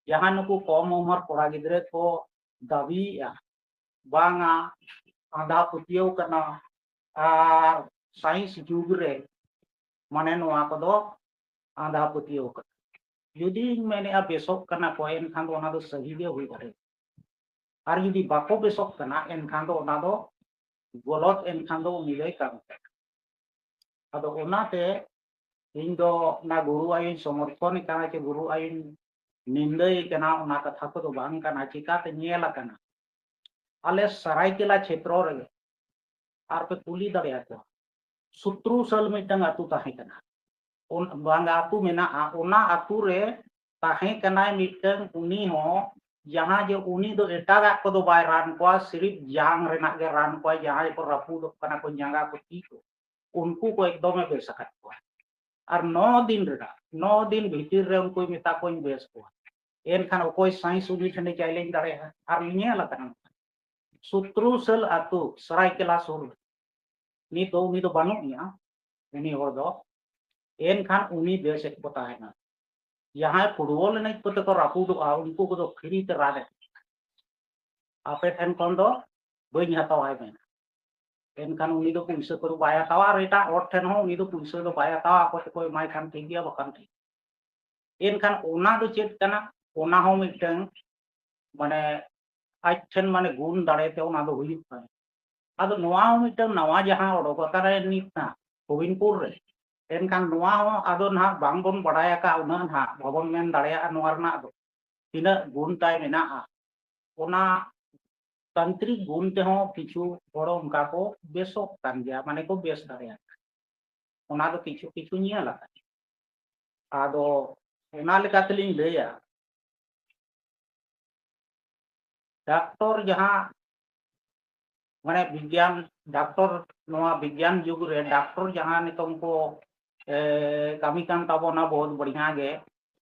ᱡᱟᱦᱟᱸ ᱱᱩᱠᱩ ᱠᱚᱢ ᱩᱢᱮᱨ ᱠᱚᱲᱟ ᱜᱤᱫᱽᱨᱟᱹ ᱠᱚ ᱫᱟᱹᱵᱤᱭᱮᱫᱼᱟ, ᱵᱟᱝᱟ, ᱟᱸᱫᱷᱟ ᱯᱟᱹᱛᱭᱟᱹᱣ ᱠᱟᱱᱟ, ᱟᱨ ᱥᱟᱭᱮᱱᱥ ᱡᱩᱜᱽ ᱨᱮ, ᱢᱟᱱᱮ, ᱱᱚᱣᱟ ᱠᱚᱫᱚ ᱟᱸᱫᱷᱟ ᱯᱟᱹᱛᱭᱟᱹᱣ ᱠᱟᱱᱟ᱾ ᱡᱩᱫᱤᱧ ᱢᱮᱱᱮᱫᱼᱟ ᱵᱮᱥᱚᱜ ᱠᱟᱱᱟ ᱠᱚ, ᱮᱱᱠᱷᱟᱱ ᱫᱚ ᱚᱱᱟ ᱫᱚ ᱥᱟᱹᱦᱤ ᱜᱮ ᱦᱩᱭ ᱫᱟᱲᱮᱭᱟᱜᱼᱟ᱾ ᱟᱨ ᱡᱩᱫᱤ ᱵᱟᱠᱚ ᱵᱮᱥᱚᱜ ᱠᱟᱱᱟ, ᱮᱱᱠᱷᱟᱱ ᱫᱚ ᱚᱱᱟ ᱫᱚ ᱜᱚᱞᱚᱛ, ᱮᱱᱠᱷᱟᱱ ᱫᱚ ᱩᱱᱤ ᱫᱚᱭ ᱠᱟᱹᱢᱤ ᱠᱟᱱᱟ᱾ ᱟᱫᱚ ᱚᱱᱟᱛᱮ ᱤᱧ ᱫᱚ ᱚᱱᱟ ᱜᱩᱨᱩ ᱟᱭᱳᱧ ᱥᱚᱢᱚᱨᱛᱷᱚᱱᱮ ᱠᱟᱱᱟ ᱪᱮ ᱜᱩᱨᱩ ᱟᱭᱳᱧ ᱱᱤᱱᱫᱟᱹᱭᱮ ᱠᱟᱱᱟ, ᱚᱱᱟ ᱠᱟᱛᱷᱟ ᱠᱚᱫᱚ ᱵᱟᱝ ᱠᱟᱱᱟ᱾ ᱪᱤᱠᱟᱛᱮ ᱧᱮᱞ ᱟᱠᱟᱱᱟ, ᱟᱞᱮ ᱥᱟᱨᱟᱭᱠᱮᱞᱟ ᱪᱷᱮᱛᱨᱚ ᱨᱮᱜᱮ, ᱟᱨ ᱯᱮ ᱠᱩᱞᱤ ᱫᱟᱲᱮᱭᱟᱠᱚᱣᱟ, ᱥᱩᱛᱨᱩ ᱥᱟᱹᱞ ᱢᱤᱫᱴᱟᱝ ᱟᱹᱛᱩ ᱛᱟᱦᱮᱸ ᱠᱟᱱᱟ, ᱚᱱ-, ᱵᱟᱝ, ᱟᱹᱛᱩ ᱢᱮᱱᱟᱜᱼᱟ, ᱚᱱᱟ ᱟᱹᱛᱩ ᱨᱮ ᱛᱟᱦᱮᱸ ᱠᱟᱱᱟᱭ ᱢᱤᱫᱴᱟᱝ, ᱩᱱᱤ ᱦᱚᱸ, ᱡᱟᱦᱟᱸ ᱡᱮ ᱩᱱᱤ ᱫᱚ ᱮᱴᱟᱜᱟᱜ ᱠᱚᱫᱚ ᱵᱟᱭ ᱨᱟᱱ ᱠᱚᱣᱟ, ᱥᱤᱨᱤᱯ ᱡᱟᱝ ᱨᱮᱱᱟᱜ ᱜᱮ ᱨᱟᱱ ᱠᱚᱣᱟᱭ, ᱡᱟᱦᱟᱸᱭ ᱠᱚ ᱨᱟᱹᱯᱩᱫᱚᱜ ᱠᱟᱱᱟ ᱠᱚ ᱡᱟᱸᱜᱟ ᱠᱚ ᱛᱤ ᱠᱚ, ᱩᱱᱠᱩ ᱠᱚ ᱮᱠᱫᱚᱢᱮ ᱵᱮᱥ ᱟᱠᱟᱫ ᱠᱚᱣᱟ᱾ ᱟᱨ ᱱᱚ ᱫᱤᱱ ᱨᱮᱱᱟᱜ, ᱱᱚ ᱫᱤᱱ ᱵᱷᱤᱛᱤᱨ ᱨᱮ ᱩᱱᱠᱩᱭ ᱢᱮᱛᱟ ᱠᱚᱣᱟᱧ ᱵᱮᱥ ᱠᱚᱣᱟ᱾ ᱮᱱᱠᱷᱟᱱ ᱚᱠᱚᱭ ᱥᱟᱭᱮᱱᱥ ᱩᱱᱤ ᱴᱷᱮᱱᱮ ᱪᱮᱞᱮᱧᱡᱽ ᱫᱟᱲᱮᱭᱟᱜᱼᱟ? ᱟᱨ ᱧᱮᱞ ᱟᱠᱟᱱᱟ, ᱥᱩᱛᱨᱩᱥᱟᱹᱞ ᱟᱹᱛᱩ, ᱥᱟᱨᱟᱭᱠᱮᱞᱟ ᱥᱩᱨ ᱨᱮ᱾ ᱱᱤᱛ ᱫᱚ ᱩᱱᱤ ᱫᱚ ᱵᱟᱹᱱᱩᱜ ᱮᱭᱟ, ᱩᱱᱤ ᱦᱚᱲ ᱫᱚ᱾ ᱮᱱᱠᱷᱟᱱ ᱩᱱᱤ ᱵᱮᱥᱮᱫ ᱠᱚ ᱛᱟᱦᱮᱱᱟ᱾ ᱡᱟᱦᱟᱸᱭ ᱯᱷᱩᱴᱵᱚᱞ ᱮᱱᱮᱡ ᱠᱚᱛᱮ ᱠᱚ ᱨᱟᱹᱯᱩᱫᱚᱜᱼᱟ, ᱩᱱᱠᱩ ᱠᱚᱫᱚ ᱯᱷᱨᱤ ᱛᱮ ᱨᱟᱱ ᱮ, ᱟᱯᱮ ᱴᱷᱮᱱ ᱠᱷᱚᱱ ᱫᱚ ᱵᱟᱹᱧ ᱦᱟᱛᱟᱣᱟ, ᱢᱮᱱᱟ᱾ ᱮᱱᱠᱷᱟᱱ ᱩᱱᱤ ᱫᱚ ᱯᱩᱭᱥᱟᱹ ᱠᱚᱫᱚ ᱵᱟᱭ ᱦᱟᱛᱟᱣᱟ, ᱟᱨ ᱮᱴᱟᱜ ᱦᱚᱲ ᱴᱷᱮᱱ ᱦᱚᱸ ᱩᱱᱤ ᱫᱚ ᱯᱩᱭᱥᱟᱹ ᱫᱚ ᱵᱟᱭ ᱦᱟᱛᱟᱣᱟ, ᱟᱠᱚ ᱛᱮᱠᱚ ᱮᱢᱟᱭ ᱠᱷᱟᱱ ᱴᱷᱤᱠ ᱜᱮᱭᱟ, ᱵᱟᱠᱷᱟᱱ ᱴᱷᱤᱠ᱾ ᱮᱱᱠᱷᱟᱱ ᱚᱱᱟ ᱫᱚ ᱪᱮᱫ ᱠᱟᱱᱟ? ᱚᱱᱟ ᱦᱚᱸ ᱢᱤᱫᱴᱟᱝ ᱢᱟᱱᱮ ᱟᱡ ᱴᱷᱮᱱ ᱢᱟᱱᱮ ᱜᱩᱱ ᱫᱟᱲᱮ ᱛᱮ ᱚᱱᱟ ᱫᱚ ᱦᱩᱭᱩᱜ ᱠᱟᱱᱟ᱾ ᱟᱫᱚ ᱱᱚᱣᱟ ᱦᱚᱸ ᱢᱤᱫᱴᱟᱝ ᱱᱟᱣᱟ ᱡᱟᱦᱟᱸ ᱚᱰᱚᱠ ᱟᱠᱟᱱᱟ ᱱᱤᱛ ᱱᱟᱜ ᱜᱳᱵᱤᱱᱯᱩᱨ ᱨᱮ, ᱮᱱᱠᱷᱟᱱ ᱱᱚᱣᱟ ᱦᱚᱸ ᱟᱫᱚ ᱱᱟᱦᱟᱜ ᱵᱟᱝᱵᱚᱱ ᱵᱟᱲᱟᱭ ᱟᱠᱟᱫ ᱩᱱᱟᱹᱜ ᱱᱟᱦᱟᱜ, ᱵᱟᱵᱚᱱ ᱢᱮᱱ ᱫᱟᱲᱮᱭᱟᱜᱼᱟ ᱱᱚᱣᱟ ᱨᱮᱱᱟᱜ ᱫᱚ ᱛᱤᱱᱟᱹᱜ ᱜᱩᱱ ᱛᱟᱭ ᱢᱮᱱᱟᱜᱼᱟ᱾ ᱚᱱᱟ ᱛᱟᱱᱛᱨᱤᱠ ᱜᱩᱱ ᱛᱮᱦᱚᱸ ᱠᱤᱪᱷᱩ ᱦᱚᱲ ᱚᱱᱠᱟ ᱠᱚ ᱵᱮᱥᱚᱜ ᱠᱟᱱ ᱜᱮᱭᱟ, ᱢᱟᱱᱮ ᱠᱚ ᱵᱮᱥ ᱫᱟᱲᱮᱭᱟᱜ ᱠᱟᱱᱟ᱾ ᱚᱱᱟ ᱫᱚ ᱠᱤᱪᱷᱩ ᱠᱤᱪᱷᱩ ᱧᱮᱞ ᱟᱠᱟᱱᱟ᱾ ᱟᱫᱚ ᱚᱱᱟ ᱞᱮᱠᱟ ᱛᱮᱞᱤᱧ ᱞᱟᱹᱭᱟ, ᱰᱟᱠᱛᱚᱨ ᱡᱟᱦᱟᱸ ᱢᱟᱱᱮ ᱵᱤᱜᱽᱜᱟᱱ, ᱰᱟᱠᱛᱚᱨ, ᱱᱚᱣᱟ ᱵᱤᱜᱽᱜᱟᱱ ᱡᱩᱜᱽ ᱨᱮ ᱰᱟᱠᱛᱚᱨ ᱡᱟᱦᱟᱸ ᱱᱤᱛᱚᱝ ᱠᱚ, ᱮ, ᱠᱟᱹᱢᱤ ᱠᱟᱱ ᱛᱟᱵᱚᱱᱟ ᱵᱚᱦᱩᱛ ᱵᱟᱲᱤᱭᱟ ᱜᱮ,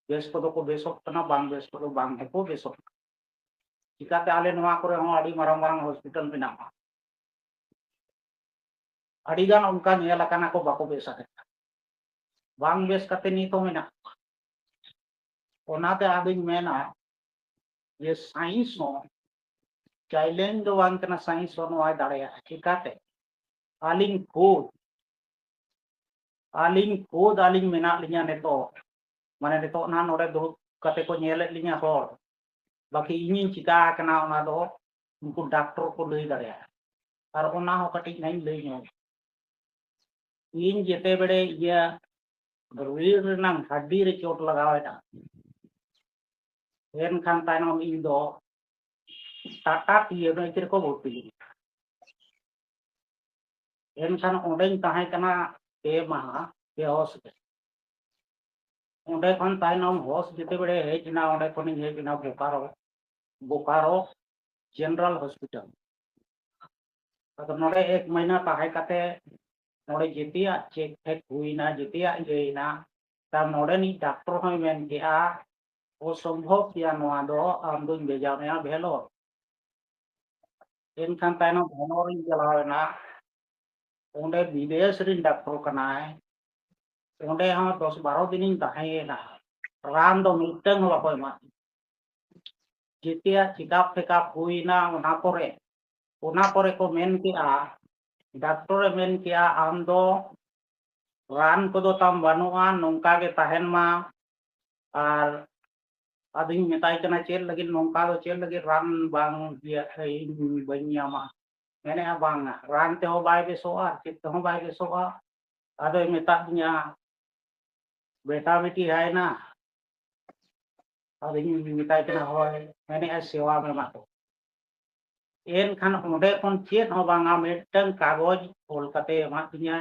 ᱵᱮᱥ ᱠᱚᱫᱚ ᱠᱚ ᱵᱮᱥᱚᱜ ᱠᱟᱱᱟ, ᱵᱟᱝ ᱵᱮᱥ ᱠᱚᱫᱚ ᱵᱟᱝ ᱦᱚᱸᱠᱚ ᱵᱮᱥᱚᱜ ᱠᱟᱱᱟ᱾ ᱪᱤᱠᱟᱛᱮ ᱟᱞᱮ ᱱᱚᱣᱟ ᱠᱚᱨᱮ ᱦᱚᱸ ᱟᱹᱰᱤ ᱢᱟᱨᱟᱝ ᱢᱟᱨᱟᱝ ᱦᱚᱥᱯᱤᱴᱟᱞ ᱢᱮᱱᱟᱜᱼᱟ, ᱟᱹᱰᱤ ᱜᱟᱱ ᱚᱱᱠᱟ ᱧᱮᱞ ᱟᱠᱟᱱᱟ ᱠᱚ ᱵᱟᱠᱚ ᱵᱮᱥ ᱟᱠᱟᱱᱟ, ᱵᱟᱝ ᱵᱮᱥ ᱠᱟᱛᱮ ᱱᱤᱛ ᱦᱚᱸ ᱢᱮᱱᱟᱜ ᱠᱚᱣᱟ᱾ ᱚᱱᱟᱛᱮ ᱟᱫᱚᱧ ᱢᱮᱱᱟ ᱡᱮ ᱥᱟᱭᱮᱱᱥ ᱦᱚᱸ ᱪᱮᱞᱮᱧᱡᱽ ᱫᱚ ᱵᱟᱝ ᱠᱟᱱᱟ, ᱥᱟᱭᱮᱱᱥ ᱦᱚᱸ ᱱᱚᱣᱟ ᱫᱟᱲᱮᱭᱟᱜᱼᱟ᱾ ᱪᱤᱠᱟᱛᱮ? ᱟᱹᱞᱤᱧ ᱠᱷᱩᱫ, ᱟᱹᱞᱤᱧ ᱠᱷᱩᱫ ᱟᱹᱞᱤᱧ ᱢᱮᱱᱟᱜ ᱞᱤᱧᱟ ᱱᱤᱛᱚᱜ, ᱢᱟᱱᱮ ᱱᱤᱛᱚᱜ ᱱᱟᱦᱟᱜ ᱱᱚᱰᱮ ᱫᱩᱲᱩᱵ ᱠᱟᱛᱮ ᱠᱚ ᱧᱮᱞᱮᱫ ᱞᱤᱧᱟ ᱦᱚᱲ, ᱵᱟᱠᱤ ᱤᱧᱤᱧ ᱪᱤᱠᱟ ᱟᱠᱟᱱᱟ ᱚᱱᱟ ᱫᱚ ᱩᱱᱠᱩ ᱰᱟᱠᱛᱚᱨ ᱠᱚ ᱞᱟᱹᱭ ᱫᱟᱲᱮᱭᱟᱜᱼᱟ᱾ ᱟᱨ ᱚᱱᱟ ᱦᱚᱸ ᱠᱟᱹᱴᱤᱡ ᱱᱟᱧ ᱞᱟᱹᱭ ᱧᱚᱜ᱾ ᱤᱧ ᱡᱮᱛᱮ ᱵᱮᱲᱮ ᱤᱭᱟᱹ ᱨᱤᱲ ᱨᱮᱱᱟᱝ ᱦᱟᱹᱰᱤ ᱨᱮ ᱪᱳᱴ ᱞᱟᱜᱟᱣᱮᱱᱟ, ᱮᱱᱠᱷᱟᱱ ᱛᱟᱭᱱᱚᱢ ᱤᱧ ᱫᱚ ᱴᱟᱴᱟ ᱯᱤ ᱮᱢ ᱮᱭᱤᱪ ᱨᱮᱠᱚ ᱵᱷᱚᱨᱛᱤ ᱞᱤᱧᱟ᱾ ᱮᱱᱠᱷᱟᱱ ᱚᱸᱰᱮᱧ ᱛᱟᱦᱮᱸ ᱠᱟᱱᱟ ᱯᱮ ᱢᱟᱦᱟ ᱵᱮᱦᱚᱥ ᱨᱮ᱾ ᱚᱸᱰᱮ ᱠᱷᱚᱱ ᱛᱟᱭᱱᱚᱢ ᱦᱚᱥ ᱡᱮᱛᱮ ᱵᱮᱲᱮ ᱦᱮᱡ ᱮᱱᱟ, ᱚᱸᱰᱮ ᱠᱷᱚᱱᱤᱧ ᱦᱮᱡ ᱮᱱᱟ ᱵᱳᱠᱟᱨᱳ, ᱵᱳᱠᱟᱨᱳ ᱡᱮᱱᱟᱨᱟᱞ ᱦᱚᱥᱯᱤᱴᱟᱞ᱾ ᱟᱫᱚ ᱱᱚᱰᱮ ᱮᱠ ᱢᱟᱹᱦᱱᱟᱹ ᱛᱟᱦᱮᱸ ᱠᱟᱛᱮ ᱱᱚᱰᱮ ᱡᱮᱛᱮᱭᱟᱜ ᱪᱮᱠ ᱯᱷᱮᱠ ᱦᱩᱭᱱᱟ, ᱡᱮᱛᱮᱭᱟᱜ ᱤᱭᱟᱹᱭᱮᱱᱟ᱾ ᱛᱟᱨ ᱱᱚᱰᱮᱱᱤᱡ ᱰᱟᱠᱛᱚᱨ ᱦᱚᱸᱭ ᱢᱮᱱ ᱠᱮᱜᱼᱟ, "ᱚᱥᱚᱢᱵᱷᱚᱵ ᱜᱮᱭᱟ ᱱᱚᱣᱟ ᱫᱚ, ᱟᱢ ᱫᱩᱧ ᱵᱷᱮᱡᱟ ᱢᱮᱭᱟ ᱵᱷᱮᱞᱳᱨ᱾" ᱮᱱᱠᱷᱟᱱ ᱛᱟᱭᱱᱚᱢ ᱵᱷᱮᱞᱳᱨᱤᱧ ᱪᱟᱞᱟᱣ ᱮᱱᱟ, ᱚᱸᱰᱮ ᱵᱤᱫᱮᱥ ᱨᱤᱱ ᱰᱟᱠᱛᱚᱨ ᱠᱟᱱᱟᱭ, ᱚᱸᱰᱮ ᱦᱚᱸ ᱫᱚᱥ ᱵᱟᱨᱚ ᱫᱤᱱᱤᱧ ᱛᱟᱦᱮᱸᱭᱮᱱᱟ, ᱨᱟᱱ ᱫᱚ ᱢᱤᱫᱴᱟᱝ ᱦᱚᱸ ᱵᱟᱠᱚ ᱮᱢᱟᱫᱤᱧᱟ᱾ ᱡᱮᱛᱮᱭᱟᱜ ᱪᱮᱠᱟᱯ ᱯᱷᱮᱠᱟᱯ ᱦᱩᱭᱱᱟ, ᱚᱱᱟ ᱯᱚᱨᱮ, ᱚᱱᱟ ᱯᱚᱨᱮ ᱠᱚ ᱢᱮᱱ ᱠᱮᱜᱼᱟ, ᱰᱟᱠᱛᱚᱨᱮ ᱢᱮᱱ ᱠᱮᱜᱼᱟ, "ᱟᱢ ᱫᱚ ᱨᱟᱱ ᱠᱚᱫᱚ ᱛᱟᱢ ᱵᱟᱹᱱᱩᱜᱼᱟ, ᱱᱚᱝᱠᱟ ᱜᱮ ᱛᱟᱦᱮᱱ ᱢᱟ᱾" ᱟᱨ ᱟᱫᱚᱧ ᱢᱮᱛᱟᱭ ᱠᱟᱱᱟ, "ᱪᱮᱫ ᱞᱟᱹᱜᱤᱫ ᱱᱚᱝᱠᱟ ᱫᱚ, ᱪᱮᱫ ᱞᱟᱹᱜᱤᱫ ᱨᱟᱱ ᱵᱟᱝ ᱤᱭᱟᱹ ᱤᱧ ᱵᱟᱹᱧ ᱧᱟᱢᱟ?" ᱢᱮᱱᱮᱫᱼᱟ, "ᱵᱟᱝᱟ, ᱨᱟᱱ ᱛᱮᱦᱚᱸ ᱵᱟᱭ ᱵᱮᱥᱚᱜᱼᱟ ᱟᱨ ᱪᱮᱫ ᱛᱮᱦᱚᱸ ᱵᱟᱭ ᱵᱮᱥᱚᱜᱼᱟ᱾" ᱟᱫᱚᱭ ᱢᱮᱛᱟᱫᱤᱧᱟ, "ᱵᱮᱴᱟ ᱵᱮᱴᱤ ᱦᱟᱭᱱᱟ?" ᱟᱫᱚᱧ ᱢᱮᱛᱟᱭ ᱠᱟᱱᱟ, "ᱦᱳᱭ᱾" ᱢᱮᱱᱮᱫᱼᱟᱭ, "ᱥᱮᱣᱟ ᱢᱮ ᱢᱟ ᱛᱚ᱾" ᱮᱱᱠᱷᱟᱱ ᱚᱸᱰᱮ ᱠᱷᱚᱱ ᱪᱮᱫ ᱦᱚᱸ ᱵᱟᱝᱟ, ᱢᱤᱫᱴᱟᱝ ᱠᱟᱜᱚᱡᱽ ᱚᱞ ᱠᱟᱛᱮ ᱮᱢᱟᱫᱤᱧᱟ᱾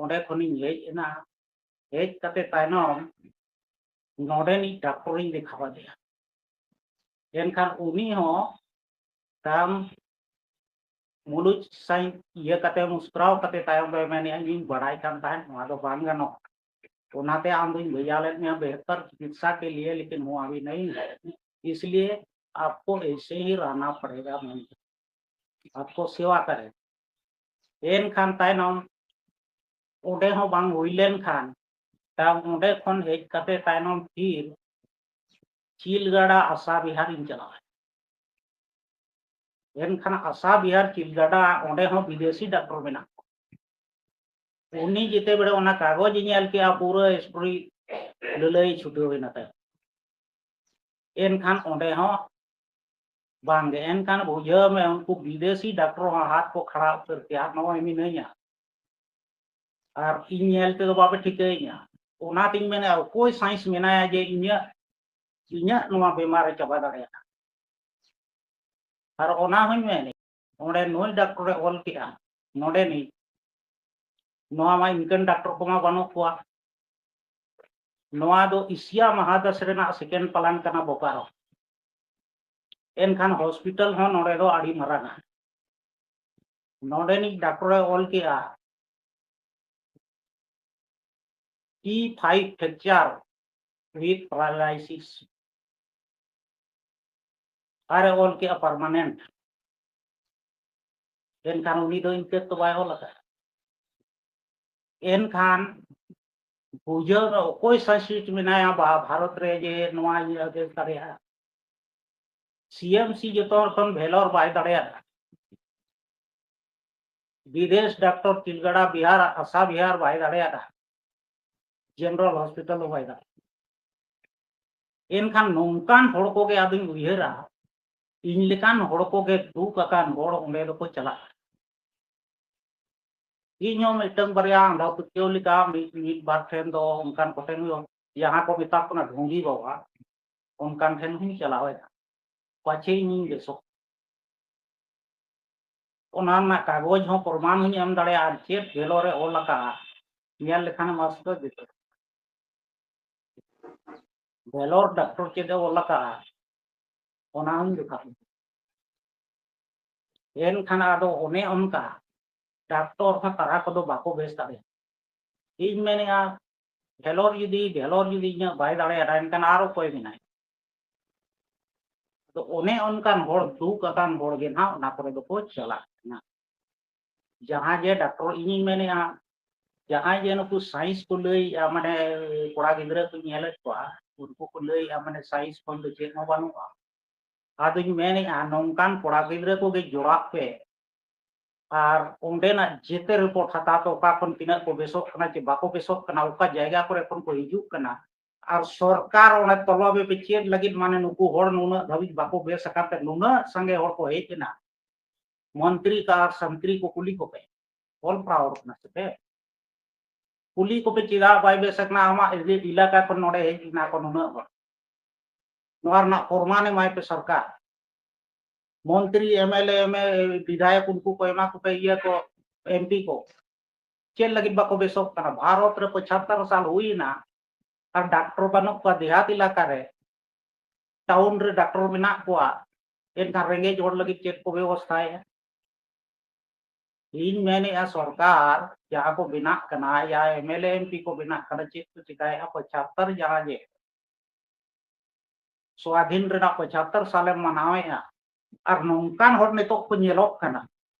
ᱚᱸᱰᱮ ᱠᱷᱚᱱᱤᱧ ᱦᱮᱡ ᱮᱱᱟ᱾ ᱦᱮᱡ ᱠᱟᱛᱮ ᱛᱟᱭᱱᱚᱢ ᱱᱚᱰᱮᱱᱤᱡ ᱰᱟᱠᱛᱚᱨᱤᱧ ᱫᱮᱠᱷᱟᱣ ᱟᱫᱮᱭᱟ᱾ ᱮᱱᱠᱷᱟᱱ ᱩᱱᱤ ᱦᱚᱸ ᱛᱟᱭᱚᱢ ᱢᱩᱞᱩᱡ ᱥᱟᱺᱦᱤᱡ ᱤᱭᱟᱹ ᱠᱟᱛᱮ, ᱢᱩᱥᱠᱩᱨᱟᱣ ᱠᱟᱛᱮ ᱛᱟᱭᱚᱢ ᱨᱮ ᱢᱮᱱᱮᱫᱼᱟ, "ᱤᱧ ᱵᱟᱲᱟᱭ ᱠᱟᱱ ᱛᱟᱦᱮᱸᱫ ᱱᱚᱣᱟ ᱫᱚ ᱵᱟᱝ ᱜᱟᱱᱚᱜᱼᱟ, ᱚᱱᱟᱛᱮ ᱟᱢ ᱫᱚᱧ ᱵᱷᱮᱡᱟ ᱞᱮᱫ ᱢᱮᱭᱟ ᱵᱮᱦᱛᱚᱨ ᱪᱤᱠᱤᱛᱥᱟ ᱠᱮ ᱞᱤᱭᱮ, ᱞᱮᱠᱤᱱ ᱦᱩᱣᱟ ᱵᱷᱤ ᱱᱟᱦᱤᱸ, ᱤᱥᱞᱤᱭᱮ ᱟᱯᱠᱳ ᱮᱭᱥᱮ ᱦᱤ ᱨᱟᱦᱱᱟ ᱯᱟᱲᱮᱜᱟ", ᱢᱮᱱᱛᱮ ᱟᱯᱠᱳ ᱥᱮᱣᱟ ᱠᱟᱨᱮ᱾ ᱮᱱᱠᱷᱟᱱ ᱛᱟᱭᱱᱚᱢ ᱚᱸᱰᱮ ᱦᱚᱸ ᱵᱟᱝ ᱦᱩᱭ ᱞᱮᱱᱠᱷᱟᱱ, ᱛᱟᱭᱚᱢ ᱚᱸᱰᱮ ᱠᱷᱚᱱ ᱦᱮᱡ ᱠᱟᱛᱮ ᱛᱟᱭᱱᱚᱢ ᱯᱷᱤᱨ ᱪᱤᱞᱜᱟᱲᱟ ᱟᱥᱟ ᱵᱤᱦᱟᱨ ᱤᱧ ᱪᱟᱞᱟᱣ ᱮᱱᱟ᱾ ᱮᱱᱠᱷᱟᱱ ᱟᱥᱟ ᱵᱤᱦᱟᱨ ᱪᱤᱞᱜᱟᱰᱟ, ᱚᱸᱰᱮ ᱦᱚᱸ ᱵᱤᱫᱮᱥᱤ ᱰᱟᱠᱛᱚᱨ ᱢᱮᱱᱟᱜ ᱠᱚᱣᱟ᱾ ᱩᱱᱤ ᱡᱮᱛᱮ ᱵᱮᱲᱮ ᱚᱱᱟ ᱠᱟᱜᱚᱡᱽ ᱮ ᱧᱮᱞ ᱠᱮᱜᱼᱟ, ᱯᱩᱨᱟᱹ ᱥᱴᱳᱨᱤ ᱞᱟᱹᱞᱟᱹᱭ ᱪᱷᱩᱴᱟᱹᱣ ᱮᱱᱟ ᱛᱟᱭᱚᱢ᱾ ᱮᱱᱠᱷᱟᱱ ᱚᱸᱰᱮ ᱦᱚᱸ ᱵᱟᱝᱜᱮ᱾ ᱮᱱᱠᱷᱟᱱ ᱵᱩᱡᱷᱟᱹᱣ ᱢᱮ, ᱩᱱᱠᱩ ᱵᱤᱫᱮᱥᱤ ᱰᱟᱠᱛᱚᱨ ᱦᱚᱸ ᱦᱟᱛ ᱠᱚ ᱠᱷᱟᱲᱟ ᱩᱛᱟᱹᱨ ᱠᱮᱜᱼᱟ, "ᱱᱚᱜᱼᱚᱭ ᱢᱤᱱᱟᱹᱧᱟ ᱟᱨ ᱤᱧ ᱧᱮᱞ ᱛᱮᱫᱚ ᱵᱟᱯᱮ ᱴᱷᱤᱠᱟᱹᱭᱤᱧᱟ᱾" ᱚᱱᱟᱛᱤᱧ ᱢᱮᱱᱟ, ᱚᱠᱚᱭ ᱥᱟᱬᱮᱥ ᱢᱮᱱᱟᱭᱟ ᱡᱮ ᱤᱧᱟᱹᱜ, ᱤᱧᱟᱹᱜ ᱱᱚᱣᱟ ᱵᱮᱢᱟᱨ ᱮ ᱪᱟᱵᱟ ᱫᱟᱲᱮᱭᱟᱜᱼᱟ? ᱟᱨ ᱚᱱᱟ ᱦᱚᱸᱧ ᱢᱮᱱᱮᱫ, ᱚᱸᱰᱮ ᱱᱩᱭ ᱰᱟᱠᱛᱚᱨᱮ ᱚᱞ ᱠᱮᱜᱼᱟ, ᱱᱚᱰᱮᱱᱤᱡ, ᱱᱚᱣᱟ ᱢᱟ ᱤᱱᱠᱟᱹᱱ ᱰᱟᱠᱛᱚᱨ ᱠᱚᱢᱟ ᱵᱟᱹᱱᱩᱜ ᱠᱚᱣᱟ᱾ ᱱᱚᱣᱟ ᱫᱚ ᱮᱥᱤᱭᱟ ᱢᱟᱦᱟᱫᱮᱥ ᱨᱮᱱᱟᱜ ᱥᱮᱠᱮᱱᱰ ᱯᱞᱟᱱ ᱠᱟᱱᱟ ᱵᱳᱠᱟᱨᱳ᱾ ᱮᱱᱠᱷᱟᱱ ᱦᱚᱥᱯᱤᱴᱟᱞ ᱦᱚᱸ ᱱᱚᱰᱮ ᱫᱚ ᱟᱹᱰᱤ ᱢᱟᱨᱟᱝᱟ᱾ ᱱᱚᱰᱮᱱᱤᱡ ᱰᱟᱠᱛᱚᱨᱮ ᱚᱞ ᱠᱮᱜᱼᱟ, "T five fracture with paralysis", ᱟᱨᱮ ᱚᱞ ᱠᱮᱜᱼᱟ, "permanent". ᱮᱱᱠᱷᱟᱱ ᱩᱱᱤ ᱫᱚ ᱤᱱᱠᱟᱹ ᱛᱚ ᱵᱟᱭ ᱚᱞ ᱟᱠᱟᱫᱼᱟ᱾ ᱮᱱᱠᱷᱟᱱ ᱵᱩᱡᱷᱟᱹᱣ ᱢᱮ, ᱚᱠᱚᱭ ᱥᱟᱭᱮᱱᱴᱤᱥᱴ ᱢᱮᱱᱟᱭᱟ ᱵᱟ-, ᱵᱷᱟᱨᱚᱛ ᱨᱮ ᱡᱮ ᱱᱚᱣᱟ ᱤᱭᱟᱹ ᱟᱹᱫᱟᱹᱭ ᱫᱟᱲᱮᱭᱟᱜᱼᱟ? ᱥᱤ ᱮᱢ ᱥᱤ ᱡᱚᱛᱚ ᱦᱚᱲ ᱠᱷᱚᱱ ᱵᱷᱮᱞᱚᱨ ᱵᱟᱭ ᱫᱟᱲᱮᱭᱟᱜᱼᱟ᱾ ᱵᱤᱫᱮᱥ ᱰᱟᱠᱛᱚᱨ ᱛᱤᱞᱜᱟᱲᱟ ᱵᱤᱦᱟᱨ, ᱟᱥᱟ ᱵᱤᱦᱟᱨ ᱵᱟᱭ ᱫᱟᱲᱮᱭᱟᱜᱼᱟ, ᱡᱮᱱᱟᱨᱟᱞ ᱦᱚᱥᱯᱤᱴᱟᱞ ᱦᱚᱸ ᱵᱟᱭ ᱫᱟᱲᱮᱭᱟᱜᱼᱟ᱾ ᱮᱱᱠᱷᱟᱱ ᱱᱚᱝᱠᱟᱱ ᱦᱚᱲ ᱠᱚᱜᱮ ᱟᱫᱚᱧ ᱩᱭᱦᱟᱹᱨᱟ, ᱤᱧ ᱞᱮᱠᱟᱱ ᱦᱚᱲ ᱠᱚᱜᱮ ᱫᱩᱠ ᱟᱠᱟᱱ ᱦᱚᱲ ᱚᱸᱰᱮ ᱫᱚᱠᱚ ᱪᱟᱞᱟᱜᱼᱟ᱾ ᱤᱧ ᱦᱚᱸ ᱢᱤᱫᱴᱟᱝ ᱵᱟᱨᱭᱟ ᱟᱸᱫᱷᱟ ᱯᱟᱹᱛᱭᱟᱹᱣ ᱞᱮᱠᱟ ᱢᱤᱫ, ᱢᱤᱫ ᱵᱟᱨ ᱴᱷᱮᱱ ᱫᱚ ᱚᱱᱠᱟᱱ ᱠᱚᱴᱷᱮᱱ ᱫᱚ, ᱡᱟᱦᱟᱸ ᱠᱚ ᱢᱮᱛᱟ ᱠᱚ ᱠᱟᱱᱟ ᱰᱷᱩᱝᱜᱤ ᱵᱟᱵᱟ, ᱚᱱᱠᱟᱱ ᱴᱷᱮᱱ ᱦᱚᱸᱧ ᱪᱟᱞᱟᱣ ᱮᱱᱟ, ᱯᱟᱪᱷᱮ ᱤᱧᱤᱧ ᱵᱮᱥᱚᱜ᱾ ᱚᱱᱟ ᱨᱮᱱᱟᱜ ᱠᱟᱜᱚᱡᱽ ᱦᱚᱸ ᱯᱨᱚᱢᱟᱱ ᱦᱚᱸᱧ ᱮᱢ ᱫᱟᱲᱮᱭᱟᱜᱼᱟ, ᱟᱨ ᱪᱮᱫ ᱵᱷᱮᱞᱳᱨ ᱮ ᱚᱞ ᱟᱠᱟᱫᱼᱟ, ᱧᱮᱞ ᱞᱮᱠᱷᱟᱱᱮᱢ ᱟᱥᱠᱮ ᱵᱩᱡᱷᱟᱹᱜᱼᱟ᱾ ᱵᱷᱮᱞᱳᱨ ᱰᱟᱠᱛᱚᱨ ᱪᱮᱫ ᱮ ᱚᱞ ᱟᱠᱟᱫᱼᱟ, ᱚᱱᱟ ᱦᱚᱸᱧ ᱡᱚᱠᱷᱟ᱾ ᱮᱱᱠᱷᱟᱱ ᱟᱫᱚ ᱚᱱᱮ ᱚᱱᱠᱟ ᱰᱟᱠᱛᱚᱨ ᱦᱚᱸ ᱛᱟᱨᱟ ᱠᱚᱫᱚ ᱵᱟᱠᱚ ᱵᱮᱥ ᱫᱟᱲᱮᱭᱟᱜᱼᱟ᱾ ᱤᱧ ᱢᱮᱱᱮᱫᱼᱟ, ᱵᱷᱮᱞᱳᱨ ᱡᱩᱫᱤ, ᱵᱷᱮᱞᱳᱨ ᱡᱩᱫᱤ ᱤᱧᱟᱹᱜ ᱵᱟᱭ ᱫᱟᱲᱮᱭᱟᱜᱼᱟ, ᱮᱱᱠᱷᱟᱱ ᱟᱨ ᱚᱠᱚᱭ ᱢᱮᱱᱟᱭ? ᱟᱫᱚ ᱚᱱᱮ ᱚᱱᱠᱟᱱ ᱦᱚᱲ, ᱫᱩᱠ ᱟᱠᱟᱱ ᱦᱚᱲ ᱜᱮ ᱱᱟᱦᱟᱜ ᱚᱱᱟ ᱠᱚᱨᱮ ᱫᱚᱠᱚ ᱪᱟᱞᱟᱜ ᱠᱟᱱᱟ᱾ ᱡᱟᱦᱟᱸ ᱡᱮ ᱰᱟᱠᱛᱚᱨ, ᱤᱧᱤᱧ ᱢᱮᱱᱮᱫᱼᱟ, ᱡᱟᱦᱟᱸᱭ ᱡᱮ ᱱᱩᱠᱩ ᱥᱟᱭᱮᱱᱥ ᱠᱚ ᱞᱟᱹᱭᱮᱫᱼᱟ, ᱢᱟᱱᱮ ᱠᱚᱲᱟ ᱜᱤᱫᱽᱨᱟᱹ ᱠᱚᱧ ᱧᱮᱞᱮᱫ ᱠᱚᱣᱟ, ᱩᱱᱠᱩ ᱠᱚ ᱞᱟᱹᱭᱮᱫᱼᱟ, ᱢᱟᱱᱮ ᱥᱟᱭᱮᱱᱥ ᱠᱷᱚᱱ ᱫᱚ ᱪᱮᱫ ᱦᱚᱸ ᱵᱟᱹᱱᱩᱜᱼᱟ᱾ ᱟᱫᱚᱧ ᱢᱮᱱᱮᱫᱼᱟ, ᱱᱚᱝᱠᱟᱱ ᱠᱚᱲᱟ ᱜᱤᱫᱽᱨᱟᱹ ᱠᱚᱜᱮ ᱡᱚᱲᱟᱜ ᱯᱮ, ᱟᱨ ᱚᱸᱰᱮᱱᱟᱜ ᱡᱮᱛᱮ ᱨᱤᱯᱳᱨᱴ ᱦᱟᱛᱟᱣ ᱯᱮ, ᱚᱠᱟ ᱠᱷᱚᱱ ᱛᱤᱱᱟᱹᱜ ᱠᱚ ᱵᱮᱥᱚᱜ ᱠᱟᱱᱟ ᱪᱮ ᱵᱟᱠᱚ ᱵᱮᱥᱚᱜ ᱠᱟᱱᱟ, ᱚᱠᱟ ᱡᱟᱭᱜᱟ ᱠᱚᱨᱮ ᱠᱷᱚᱱ ᱠᱚ ᱦᱤᱡᱩᱜ ᱠᱟᱱᱟ, ᱟᱨ ᱥᱚᱨᱠᱟᱨ ᱚᱸᱰᱮ ᱛᱚᱞᱚᱵ ᱮ ᱯᱮ, ᱪᱮᱫ ᱞᱟᱹᱜᱤᱫ ᱢᱟᱱᱮ ᱱᱩᱠᱩ ᱦᱚᱲ ᱱᱩᱱᱟᱹᱜ ᱫᱷᱟᱹᱵᱤᱡ ᱵᱟᱠᱚ ᱵᱮᱥ ᱟᱠᱟᱱ ᱛᱮ ᱱᱩᱱᱟᱹᱜ ᱥᱟᱸᱜᱮ ᱦᱚᱲ ᱠᱚ ᱦᱮᱡ ᱮᱱᱟ, ᱢᱚᱱᱛᱨᱤ ᱠᱚ ᱟᱨ ᱥᱚᱱᱛᱨᱤ ᱠᱚ ᱠᱩᱞᱤ ᱠᱚᱯᱮ, ᱚᱞ ᱯᱟᱲᱦᱟᱣ ᱦᱚᱲ ᱠᱟᱱᱟ ᱥᱮ ᱯᱮ? ᱠᱩᱞᱤ ᱠᱚᱯᱮ ᱪᱮᱫᱟᱜ ᱵᱟᱭ ᱵᱮᱥ ᱟᱠᱟᱱᱟ, ᱟᱢᱟᱜ ᱮᱞᱟᱠᱟ ᱠᱷᱚᱱ ᱱᱚᱰᱮ ᱦᱮᱡ ᱮᱱᱟ ᱠᱚ ᱱᱩᱱᱟᱹᱜ ᱦᱚᱲ, ᱱᱚᱣᱟ ᱨᱮᱱᱟᱜ ᱯᱨᱚᱢᱟᱱ ᱮᱢᱟᱭ ᱯᱮ ᱥᱚᱨᱠᱟᱨ᱾ ᱢᱚᱱᱛᱨᱤ, ᱮᱢ ᱮᱞ ᱮ, ᱮᱢ ᱮ, ᱵᱤᱫᱷᱟᱭᱚᱠ, ᱩᱱᱠᱩ ᱠᱚ ᱮᱢᱟ ᱠᱚᱯᱮ ᱤᱭᱟᱹ ᱠᱚ, ᱮᱢ ᱯᱤ ᱠᱚ᱾ ᱪᱮᱫ ᱞᱟᱹᱜᱤᱫ ᱵᱟᱠᱚ ᱵᱮᱥᱚᱜ ᱠᱟᱱᱟ? ᱵᱷᱟᱨᱚᱛ ᱨᱮ ᱯᱚᱸᱪᱟᱛᱛᱚᱨ ᱥᱟᱞ ᱦᱩᱭᱮᱱᱟ, ᱟᱨ ᱰᱟᱠᱛᱚᱨ ᱵᱟᱹᱱᱩᱜ ᱠᱚᱣᱟ ᱫᱮᱦᱟᱛ ᱮᱞᱟᱠᱟ ᱨᱮ᱾ ᱴᱟᱣᱩᱱ ᱨᱮ ᱰᱟᱠᱛᱚᱨ ᱢᱮᱱᱟᱜ ᱠᱚᱣᱟ, ᱮᱱᱠᱷᱟᱱ ᱨᱮᱸᱜᱮᱡ ᱦᱚᱲ ᱞᱟᱹᱜᱤᱫ ᱪᱮᱫ ᱠᱚ ᱵᱮᱵᱚᱥᱛᱷᱟᱭᱟ? ᱤᱧ ᱢᱮᱱᱮᱫᱼᱟ, ᱥᱚᱨᱠᱟᱨ ᱡᱟᱦᱟᱸ ᱠᱚ ᱵᱮᱱᱟᱜ ᱠᱟᱱᱟ, ᱭᱟ M L A, M P ᱠᱚ ᱵᱮᱱᱟᱜ ᱠᱟᱱᱟ, ᱪᱮᱫ ᱠᱚ ᱪᱤᱠᱟᱭᱮᱫᱼᱟ? ᱯᱚᱸᱪᱟᱛᱛᱚᱨ ᱡᱟᱦᱟᱸ ᱡᱮ ᱥᱣᱟᱫᱷᱤᱱ ᱨᱮᱱᱟᱜ ᱯᱚᱸᱪᱟᱛᱛᱚᱨ ᱥᱟᱞᱮᱢ ᱢᱟᱱᱟᱣᱮᱫᱼᱟ, ᱟᱨ ᱱᱚᱝᱠᱟᱱ ᱦᱚᱲ ᱱᱤᱛᱚᱜ ᱠᱚ ᱧᱮᱞᱚᱜ ᱠᱟᱱᱟ᱾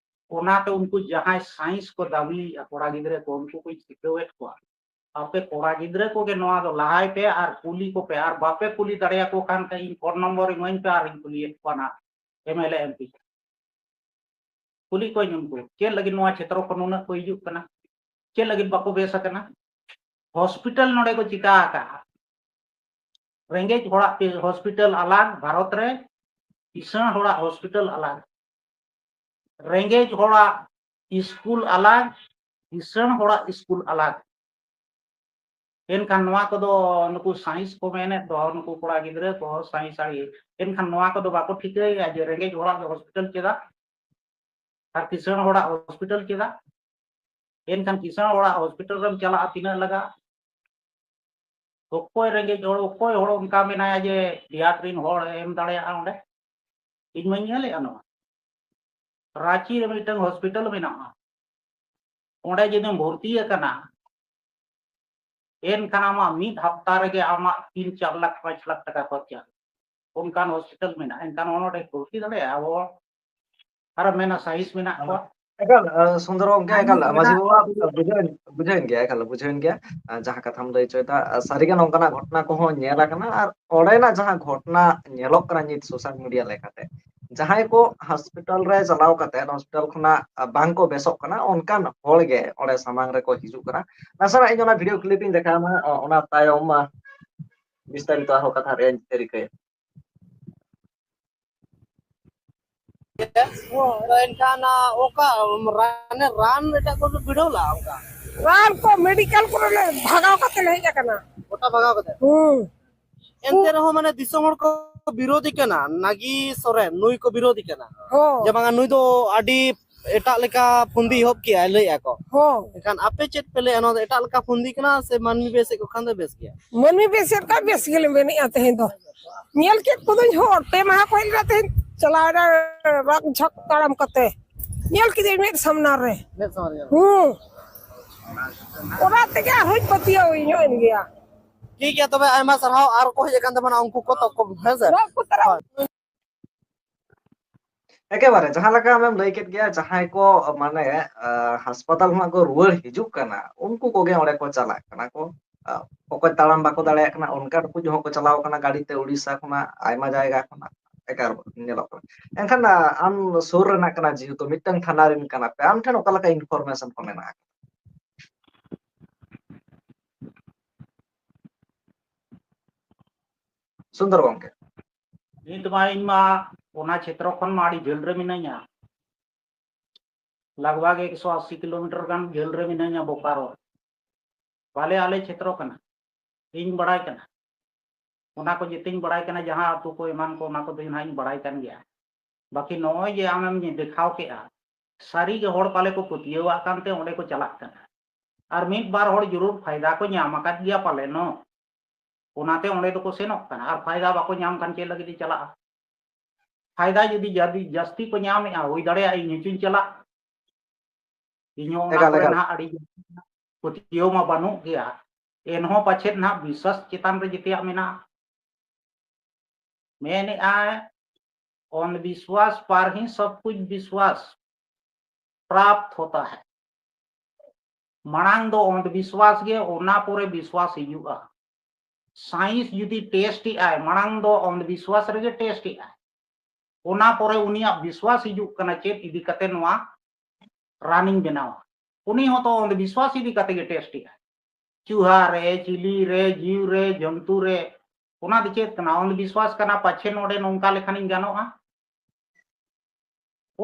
ᱚᱱᱟᱛᱮ ᱩᱱᱠᱩ ᱡᱟᱦᱟᱸᱭ ᱥᱟᱭᱮᱱᱥ ᱠᱚ ᱫᱟᱹᱵᱤᱭᱮᱫᱼᱟ, ᱠᱚᱲᱟ ᱜᱤᱫᱽᱨᱟᱹ ᱠᱚ, ᱩᱱᱠᱩ ᱠᱚᱧ ᱥᱤᱠᱷᱟᱹᱣᱮᱫ ᱠᱚᱣᱟ, ᱟᱯᱮ ᱠᱚᱲᱟ ᱜᱤᱫᱽᱨᱟᱹ ᱠᱚᱜᱮ ᱱᱚᱣᱟ ᱫᱚ ᱞᱟᱦᱟᱭ ᱯᱮ ᱟᱨ ᱠᱩᱞᱤ ᱠᱚᱯᱮ, ᱟᱨ ᱵᱟᱯᱮ ᱠᱩᱞᱤ ᱫᱟᱲᱮᱭᱟᱠᱚ ᱠᱷᱟᱱ ᱠᱷᱟᱡ ᱤᱧ ᱯᱷᱳᱱ ᱱᱚᱢᱵᱚᱨ ᱤᱢᱟᱹᱧ ᱯᱮ ᱟᱨ ᱤᱧ ᱠᱩᱞᱤᱭᱮᱫ ᱠᱚᱣᱟ ᱱᱟᱜ M L A, M P. ᱠᱩᱞᱤ ᱠᱚᱣᱟᱧ ᱩᱱᱠᱩ, ᱪᱮᱫ ᱞᱟᱹᱜᱤᱫ ᱱᱚᱣᱟ ᱪᱷᱮᱛᱨᱚ ᱠᱷᱚᱱ ᱱᱩᱱᱟᱹᱜ ᱠᱚ ᱦᱤᱡᱩᱜ ᱠᱟᱱᱟ? ᱪᱮᱫ ᱞᱟᱹᱜᱤᱫ ᱵᱟᱠᱚ ᱵᱮᱥ ᱟᱠᱟᱱᱟ? ᱦᱚᱥᱯᱤᱴᱟᱞ ᱱᱚᱰᱮ ᱠᱚ ᱪᱤᱠᱟ ᱟᱠᱟᱫᱼᱟ? ᱨᱮᱸᱜᱮᱡ ᱦᱚᱲᱟᱜ ᱦᱚᱥᱯᱤᱴᱟᱞ ᱟᱞᱟᱜᱽ ᱵᱷᱟᱨᱚᱛ ᱨᱮ, ᱠᱤᱥᱟᱹᱬ ᱦᱚᱲᱟᱜ ᱦᱚᱥᱯᱤᱴᱟᱞ ᱟᱞᱟᱜᱽ, ᱨᱮᱸᱜᱮᱡ ᱦᱚᱲᱟᱜ ᱥᱠᱩᱞ ᱟᱞᱟᱜᱽ, ᱠᱤᱥᱟᱹᱬ ᱦᱚᱲᱟᱜ ᱥᱠᱩᱞ ᱟᱞᱟᱜᱽ᱾ ᱮᱱᱠᱷᱟᱱ ᱱᱚᱣᱟ ᱠᱚᱫᱚ ᱱᱩᱠᱩ ᱥᱟᱬᱮᱥ ᱠᱚ ᱢᱮᱱᱮᱫ ᱫᱚ, ᱱᱩᱠᱩ ᱠᱚᱲᱟ ᱜᱤᱫᱽᱨᱟᱹ ᱠᱚ ᱥᱟᱬᱮᱥ ᱟᱹᱲᱤ, ᱮᱱᱠᱷᱟᱱ ᱱᱚᱣᱟ ᱠᱚᱫᱚ ᱵᱟᱠᱚ ᱴᱷᱤᱠᱟᱹᱭᱮᱫᱼᱟ ᱡᱮ ᱨᱮᱸᱜᱮᱡ ᱦᱚᱲᱟᱜ ᱫᱚ ᱦᱚᱥᱯᱤᱴᱟᱞ ᱪᱮᱫᱟᱜ ᱟᱨ ᱠᱤᱥᱟᱹᱬ ᱦᱚᱲᱟᱜ ᱦᱚᱥᱯᱤᱴᱟᱞ ᱪᱮᱫᱟᱜ? ᱮᱱᱠᱷᱟᱱ ᱠᱤᱥᱟᱹᱬ ᱦᱚᱲᱟᱜ ᱦᱚᱥᱯᱤᱴᱟᱞ ᱨᱮᱢ ᱪᱟᱞᱟᱜᱼᱟ, ᱛᱤᱱᱟᱹᱜ ᱞᱟᱜᱟᱜᱼᱟ? ᱚᱠᱚᱭ ᱨᱮᱸᱜᱮᱡ ᱦᱚᱲ, ᱚᱠᱚᱭ ᱦᱚᱲ ᱚᱱᱠᱟ ᱢᱮᱱᱟᱭᱟ ᱡᱮ ᱵᱤᱨᱟᱴ ᱨᱤᱱ ᱦᱚᱲ ᱮᱢ ᱫᱟᱲᱮᱭᱟᱜᱼᱟ ᱚᱸᱰᱮ? ᱤᱧ ᱢᱟᱧ ᱧᱮᱞᱮᱫᱼᱟ ᱱᱚᱣᱟ᱾ ᱨᱟᱸᱪᱤ ᱨᱮ ᱢᱤᱫᱴᱟᱝ ᱦᱚᱥᱯᱤᱴᱟᱞ ᱢᱮᱱᱟᱜᱼᱟ, ᱚᱸᱰᱮ ᱡᱩᱫᱤᱢ ᱵᱷᱚᱨᱛᱤ ᱟᱠᱟᱱᱟ, ᱮᱱᱠᱷᱟᱱ ᱟᱢᱟᱜ ᱢᱤᱫ ᱦᱟᱯᱛᱟ ᱨᱮᱜᱮ ᱟᱢᱟᱜ ᱛᱤᱱ ᱪᱟᱨ ᱞᱟᱠᱷ ᱯᱟᱸᱪ ᱞᱟᱠᱷ ᱴᱟᱠᱟ ᱠᱷᱚᱨᱪᱟ᱾ ᱚᱱᱠᱟᱱ ᱦᱚᱥᱯᱤᱴᱟᱞ ᱢᱮᱱᱟᱜᱼᱟ, ᱮᱱᱠᱷᱟᱱ ᱚᱱᱚᱰᱮ ᱵᱷᱚᱨᱛᱤ ᱫᱟᱲᱮᱭᱟᱜᱼᱟ ᱟᱵᱚ ᱦᱚᱲ? ᱟᱨᱮᱢ ᱢᱮᱱᱟ ᱥᱟᱭᱤᱱᱥ ᱢᱮᱱᱟᱜ ᱠᱚᱣᱟ᱾ ᱮᱠᱟᱞ ᱥᱟᱹᱨᱤ ᱜᱮ ᱱᱚᱝᱠᱟᱱᱟᱜ ᱜᱷᱚᱴᱚᱱᱟ ᱠᱚᱦᱚᱸ ᱧᱮᱞ ᱟᱠᱟᱱᱟ ᱟᱨ ᱚᱸᱰᱮᱱᱟᱜ ᱡᱟᱦᱟᱸ ᱜᱷᱚᱴᱚᱱᱟ ᱧᱮᱞᱚᱜ ᱠᱟᱱᱟ ᱱᱤᱛ ᱥᱳᱥᱟᱞ ᱢᱤᱰᱤᱭᱟ ᱞᱮᱠᱟᱛᱮ, ᱡᱟᱦᱟᱸᱭ ᱠᱚ ᱦᱚᱥᱯᱤᱴᱟᱞ ᱨᱮ ᱪᱟᱞᱟᱣ ᱠᱟᱛᱮ ᱦᱚᱥᱯᱤᱴᱟᱞ ᱠᱷᱚᱱᱟᱜ ᱵᱟᱝ ᱠᱚ ᱵᱮᱥᱚᱜ ᱠᱟᱱᱟ, ᱚᱱᱠᱟᱱ ᱦᱚᱲ ᱜᱮ ᱚᱸᱰᱮ ᱥᱟᱢᱟᱝ ᱨᱮᱠᱚ ᱦᱤᱡᱩᱜ ᱠᱟᱱᱟ᱾ ᱱᱟᱥᱮᱱᱟᱜ ᱤᱧ ᱚᱱᱟ ᱵᱷᱤᱰᱤᱭᱳ ᱠᱞᱤᱯ ᱤᱧ ᱫᱮᱠᱷᱟᱣ ᱢᱟ, ᱚᱱᱟ ᱛᱟᱭᱚᱢ ᱵᱤᱥᱛᱟᱨᱤᱛ ᱟᱨᱦᱚᱸ ᱠᱟᱛᱷᱟ ᱨᱮᱭᱟᱜ ᱤᱧ ᱨᱤᱠᱟᱹᱭᱟ᱾ ᱮᱱᱠᱷᱟᱱ ᱚᱠᱟ ᱨᱟᱱ ᱮᱴᱟᱜ ᱠᱚ ᱵᱤᱰᱟᱹᱣ ᱞᱟ ᱚᱱᱠᱟ? ᱨᱟᱱ ᱠᱚ ᱢᱮᱰᱤᱠᱮᱞ ᱠᱚᱨᱮ ᱞᱮ ᱵᱷᱟᱜᱟᱣ ᱠᱟᱛᱮ ᱞᱮ ᱦᱮᱡ ᱟᱠᱟᱱᱟ᱾ ᱜᱚᱴᱟ ᱵᱷᱟᱜᱟᱣ ᱠᱟᱛᱮ? ᱦᱩᱸ᱾ ᱮᱱᱛᱮ ᱨᱮᱦᱚᱸ ᱢᱟᱱᱮ ᱫᱤᱥᱚᱢ ᱦᱚᱲ ᱠᱚ ᱵᱤᱨᱳᱫᱷᱤ ᱠᱟᱱᱟ, ᱱᱟᱜᱤ ᱥᱚᱨᱮᱱ ᱱᱩᱭ ᱠᱚ ᱵᱤᱨᱳᱫᱷᱤ ᱠᱟᱱᱟ᱾ ᱦᱚᱸ᱾ ᱡᱮ ᱵᱟᱝᱟ ᱱᱩᱭ ᱫᱚ ᱟᱹᱰᱤ ᱮᱴᱟᱜ ᱞᱮᱠᱟ ᱯᱷᱩᱱᱫᱤ ᱮᱦᱚᱵ ᱠᱮᱜᱼᱟᱭ ᱞᱟᱹᱭᱮᱜᱼᱟ ᱠᱚ᱾ ᱦᱚᱸ᱾ ᱮᱱᱠᱷᱟᱱ ᱟᱯᱮ ᱪᱮᱫ ᱯᱮ ᱞᱟᱹᱭᱟ, ᱱᱚᱣᱟ ᱫᱚ ᱮᱴᱟᱜ ᱞᱮᱠᱟ ᱯᱷᱩᱱᱫᱤ ᱠᱟᱱᱟ ᱥᱮ ᱢᱟᱹᱱᱢᱤ ᱵᱮᱥᱮᱫ ᱠᱚ ᱠᱷᱟᱱ ᱫᱚ ᱵᱮᱥ ᱜᱮᱭᱟ? ᱢᱟᱹᱱᱢᱤ ᱵᱮᱥᱮᱫ ᱠᱷᱟᱱ ᱵᱮᱥ ᱜᱮᱞᱮ ᱢᱮᱱᱮᱫᱼᱟ ᱛᱮᱦᱮᱧ ᱫᱚ᱾ ᱧᱮᱞ ᱠᱮᱫ ᱠᱚᱫᱚᱧ ᱦᱚᱲ, ᱯᱮ ᱢᱟᱦᱟ ᱠᱚ ᱦᱮᱡ ᱞᱮᱱᱟ, ᱛᱮᱦᱮᱧ ᱪᱟᱞᱟᱣ ᱮᱱᱟ ᱨᱟᱜ ᱡᱷᱟᱜ ᱛᱟᱲᱟᱢ ᱠᱟᱛᱮ᱾ ᱧᱮᱞ ᱠᱮᱫᱟᱹᱧ ᱢᱮᱫ ᱥᱟᱢᱱᱟ ᱨᱮ᱾ ᱢᱮᱫ ᱥᱟᱢᱟᱝ ᱨᱮ ᱧᱮᱞ᱾ ᱦᱩᱸ᱾ ᱚᱱᱟ ᱛᱮᱜᱮ ᱟᱨᱦᱚᱸᱧ ᱯᱟᱹᱛᱭᱟᱹᱣ ᱧᱚᱜ ᱮᱱ ᱜᱮᱭᱟ᱾ ᱴᱷᱤᱠ ᱜᱮᱭᱟ, ᱛᱚᱵᱮ ᱟᱭᱢᱟ ᱥᱟᱨᱦᱟᱣ᱾ ᱟᱨ ᱠᱚ ᱦᱮᱡ ᱟᱠᱟᱱ ᱛᱟᱵᱚᱱᱟ ᱩᱱᱠᱩ ᱠᱚ, ᱛᱚ ᱠᱚ, ᱦᱮᱸ ᱥᱮ? ᱨᱟᱜ ᱠᱚ ᱛᱟᱨᱟ ᱮᱠᱮᱵᱟᱨᱮ ᱡᱟᱦᱟᱸ ᱞᱮᱠᱟ ᱟᱢᱮᱢ ᱞᱟᱹᱭ ᱠᱮᱫ ᱜᱮᱭᱟ, ᱡᱟᱦᱟᱸᱭ ᱠᱚ ᱢᱟᱱᱮ ᱟᱸ, ᱦᱟᱥᱯᱟᱛᱟᱞ ᱠᱷᱚᱱᱟᱜ ᱠᱚ ᱨᱩᱣᱟᱹᱲ ᱦᱤᱡᱩᱜ ᱠᱟᱱᱟ, ᱩᱱᱠᱩ ᱠᱚᱜᱮ ᱚᱸᱰᱮ ᱠᱚ ᱪᱟᱞᱟᱜ ᱠᱟᱱᱟ ᱠᱚ᱾ ᱟᱸ, ᱚᱠᱚᱭ ᱛᱟᱲᱟᱢ ᱵᱟᱠᱚ ᱫᱟᱲᱮᱭᱟᱜ ᱠᱟᱱᱟ, ᱚᱱᱠᱟᱱ ᱠᱚ ᱦᱚᱸ ᱠᱚ ᱪᱟᱞᱟᱣ ᱠᱟᱱᱟ ᱜᱟᱹᱰᱤ ᱛᱮ ᱩᱲᱤᱥᱥᱟ ᱠᱷᱚᱱᱟᱜ, ᱟᱭᱢᱟ ᱡᱟᱭᱜᱟ ᱠᱷᱚᱱᱟᱜ᱾ ᱮᱠᱟᱨ ᱧᱮᱞᱚᱜ ᱠᱟᱱᱟ᱾ ᱮᱱᱠᱷᱟᱱ, ᱟ, ᱟᱢ ᱥᱩᱨ ᱨᱮᱱᱟᱜ ᱠᱟᱱᱟ, ᱡᱮᱦᱮᱛᱩ ᱢᱤᱫᱴᱟᱝ ᱛᱷᱟᱱᱟ ᱨᱮᱱ ᱠᱟᱱᱟ ᱯᱮ, ᱟᱢ ᱴᱷᱮᱱ ᱚᱠᱟ ᱞᱮᱠᱟ information ᱠᱚ ᱢᱮᱱᱟᱜᱼᱟ? ᱥᱩᱱᱫᱚᱨ ᱜᱚᱢᱠᱮ᱾ ᱱᱤᱛ ᱢᱟ ᱤᱧ ᱢᱟ ᱚᱱᱟ ᱪᱷᱮᱛᱨᱚ ᱠᱷᱚᱱ ᱢᱟ ᱟᱹᱰᱤ ᱡᱷᱟᱹᱞ ᱨᱮ ᱢᱤᱱᱟᱹᱧᱟ, ᱞᱟᱜᱽ ᱵᱷᱟᱜᱽ ᱮᱠᱥᱚ ᱟᱥᱤ ᱠᱤᱞᱳᱢᱤᱴᱟᱨ ᱜᱟᱱ ᱡᱷᱟᱹᱞ ᱨᱮ ᱢᱤᱱᱟᱹᱧᱟ ᱵᱳᱠᱟᱨᱳ᱾ ᱵᱟᱞᱮ ᱟᱞᱮ ᱪᱷᱮᱛᱨᱚ ᱠᱟᱱᱟ, ᱤᱧ ᱵᱟᱲᱟᱭ ᱠᱟᱱᱟ, ᱚᱱᱟ ᱠᱚ ᱡᱮᱛᱮᱧ ᱵᱟᱲᱟᱭ ᱠᱟᱱᱟ, ᱡᱟᱦᱟᱸ ᱟᱹᱛᱩ ᱠᱚ ᱮᱢᱟᱱ ᱠᱚ, ᱚᱱᱟ ᱠᱚᱫᱚ ᱱᱟᱦᱟᱜ ᱤᱧ ᱵᱟᱲᱟᱭ ᱠᱟᱱ ᱜᱮᱭᱟ᱾ ᱵᱟᱹᱠᱤ ᱱᱚᱜᱼᱚᱭ ᱡᱮ ᱟᱢᱮᱢ ᱫᱮᱠᱷᱟᱣ ᱠᱮᱜᱼᱟ, ᱥᱟᱹᱨᱤ ᱜᱮ ᱦᱚᱲ ᱯᱟᱞᱮ ᱠᱚ ᱯᱟᱹᱛᱭᱟᱹᱣᱟᱜ ᱠᱟᱱᱛᱮ ᱚᱸᱰᱮ ᱠᱚ ᱪᱟᱞᱟᱜ ᱠᱟᱱᱟ᱾ ᱟᱨ ᱢᱤᱫ ᱵᱟᱨ ᱦᱚᱲ ᱡᱚᱨᱩᱨ ᱯᱷᱟᱭᱫᱟ ᱠᱚ ᱧᱟᱢ ᱟᱠᱟᱫ ᱜᱮᱭᱟ ᱯᱟᱞᱮᱱᱚᱜ, ᱚᱱᱟᱛᱮ ᱚᱸᱰᱮ ᱫᱚᱠᱚ ᱥᱮᱱᱚᱜ ᱠᱟᱱᱟ᱾ ᱟᱨ ᱯᱷᱟᱭᱫᱟ ᱵᱟᱠᱚ ᱧᱟᱢ ᱠᱷᱟᱱ ᱪᱮᱫ ᱞᱟᱹᱜᱤᱫ ᱮ ᱪᱟᱞᱟᱜᱼᱟ? ᱯᱷᱟᱭᱫᱟ ᱡᱩᱫᱤ ᱡᱟᱫᱤ ᱡᱟᱹᱥᱛᱤ ᱠᱚ ᱧᱟᱢᱮᱜᱼᱟ, ᱦᱩᱭ ᱫᱟᱲᱮᱭᱟᱜᱼᱟ ᱤᱧ ᱦᱚᱸᱪᱚᱧ ᱪᱟᱞᱟᱜ᱾ ᱤᱧ ᱦᱚᱸ ᱚᱱᱟ ᱮᱠᱟᱞ, ᱠᱚᱨᱮ ᱮᱠᱟᱞ᱾ ᱱᱟᱦᱟᱜ ᱟᱹᱰᱤ ᱯᱟᱹᱛᱭᱟᱹᱣ ᱢᱟ ᱵᱟᱹᱱᱩᱜ ᱜᱮᱭᱟ, ᱮᱱᱦᱚᱸ ᱯᱟᱪᱮᱫ ᱱᱟᱦᱟᱜ ᱵᱤᱥᱥᱟᱥ ᱪᱮᱛᱟᱱ ᱨᱮ ᱡᱮᱛᱮᱭᱟᱜ ᱢᱮᱱᱟᱜᱼᱟ᱾ ᱢᱮᱱᱮᱜᱼᱟᱭ, ᱚᱱᱫᱷᱵᱤᱥᱣᱟᱥ ᱯᱟᱨ ᱦᱤ ᱥᱚᱵ ᱠᱩᱪ ᱵᱤᱥᱣᱟᱥ ᱯᱨᱟᱯᱛ ᱦᱳᱛᱟ ᱦᱟᱭ᱾ ᱢᱟᱲᱟᱝ ᱫᱚ ᱚᱱᱫᱷᱵᱤᱥᱣᱟᱥ ᱜᱮ, ᱚᱱᱟ ᱯᱚᱨᱮ ᱵᱤᱥᱣᱟᱥ ᱦᱤᱡᱩᱜᱼᱟ᱾ ᱥᱟᱭᱮᱱᱥ ᱡᱩᱫᱤ ᱴᱮᱥᱴ ᱮᱜᱼᱟᱭ, ᱢᱟᱲᱟᱝ ᱫᱚ ᱚᱱᱫᱷᱵᱤᱥᱣᱟᱥ ᱨᱮᱜᱮ ᱴᱮᱥᱴ ᱮᱜᱼᱟᱭ, ᱚᱱᱟ ᱯᱚᱨᱮ ᱩᱱᱤᱭᱟᱜ ᱵᱤᱥᱣᱟᱥ ᱦᱤᱡᱩᱜ ᱠᱟᱱᱟ ᱪᱮᱫ ᱤᱫᱤ ᱠᱟᱛᱮ ᱱᱚᱣᱟ ᱨᱟᱱᱤᱧ ᱵᱮᱱᱟᱣᱟ᱾ ᱩᱱᱤ ᱦᱚᱸᱛᱚ ᱚᱱᱫᱷᱵᱤᱥᱣᱟᱥ ᱤᱫᱤ ᱠᱟᱛᱮ ᱜᱮ ᱴᱮᱥᱴ ᱮᱜᱼᱟᱭ᱾ ᱪᱩᱦᱟ ᱨᱮ, ᱪᱤᱞᱤ ᱨᱮ, ᱡᱤᱣ ᱨᱮ, ᱡᱚᱱᱛᱩ ᱨᱮ, ᱚᱱᱟ ᱫᱚ ᱪᱮᱫ ᱠᱟᱱᱟ? ᱚᱱᱫᱷᱵᱤᱥᱣᱟᱥ ᱠᱟᱱᱟ, ᱯᱟᱪᱷᱮ ᱱᱚᱰᱮ ᱱᱚᱝᱠᱟ ᱞᱮᱠᱷᱟᱱᱤᱧ ᱜᱟᱱᱚᱜᱼᱟ᱾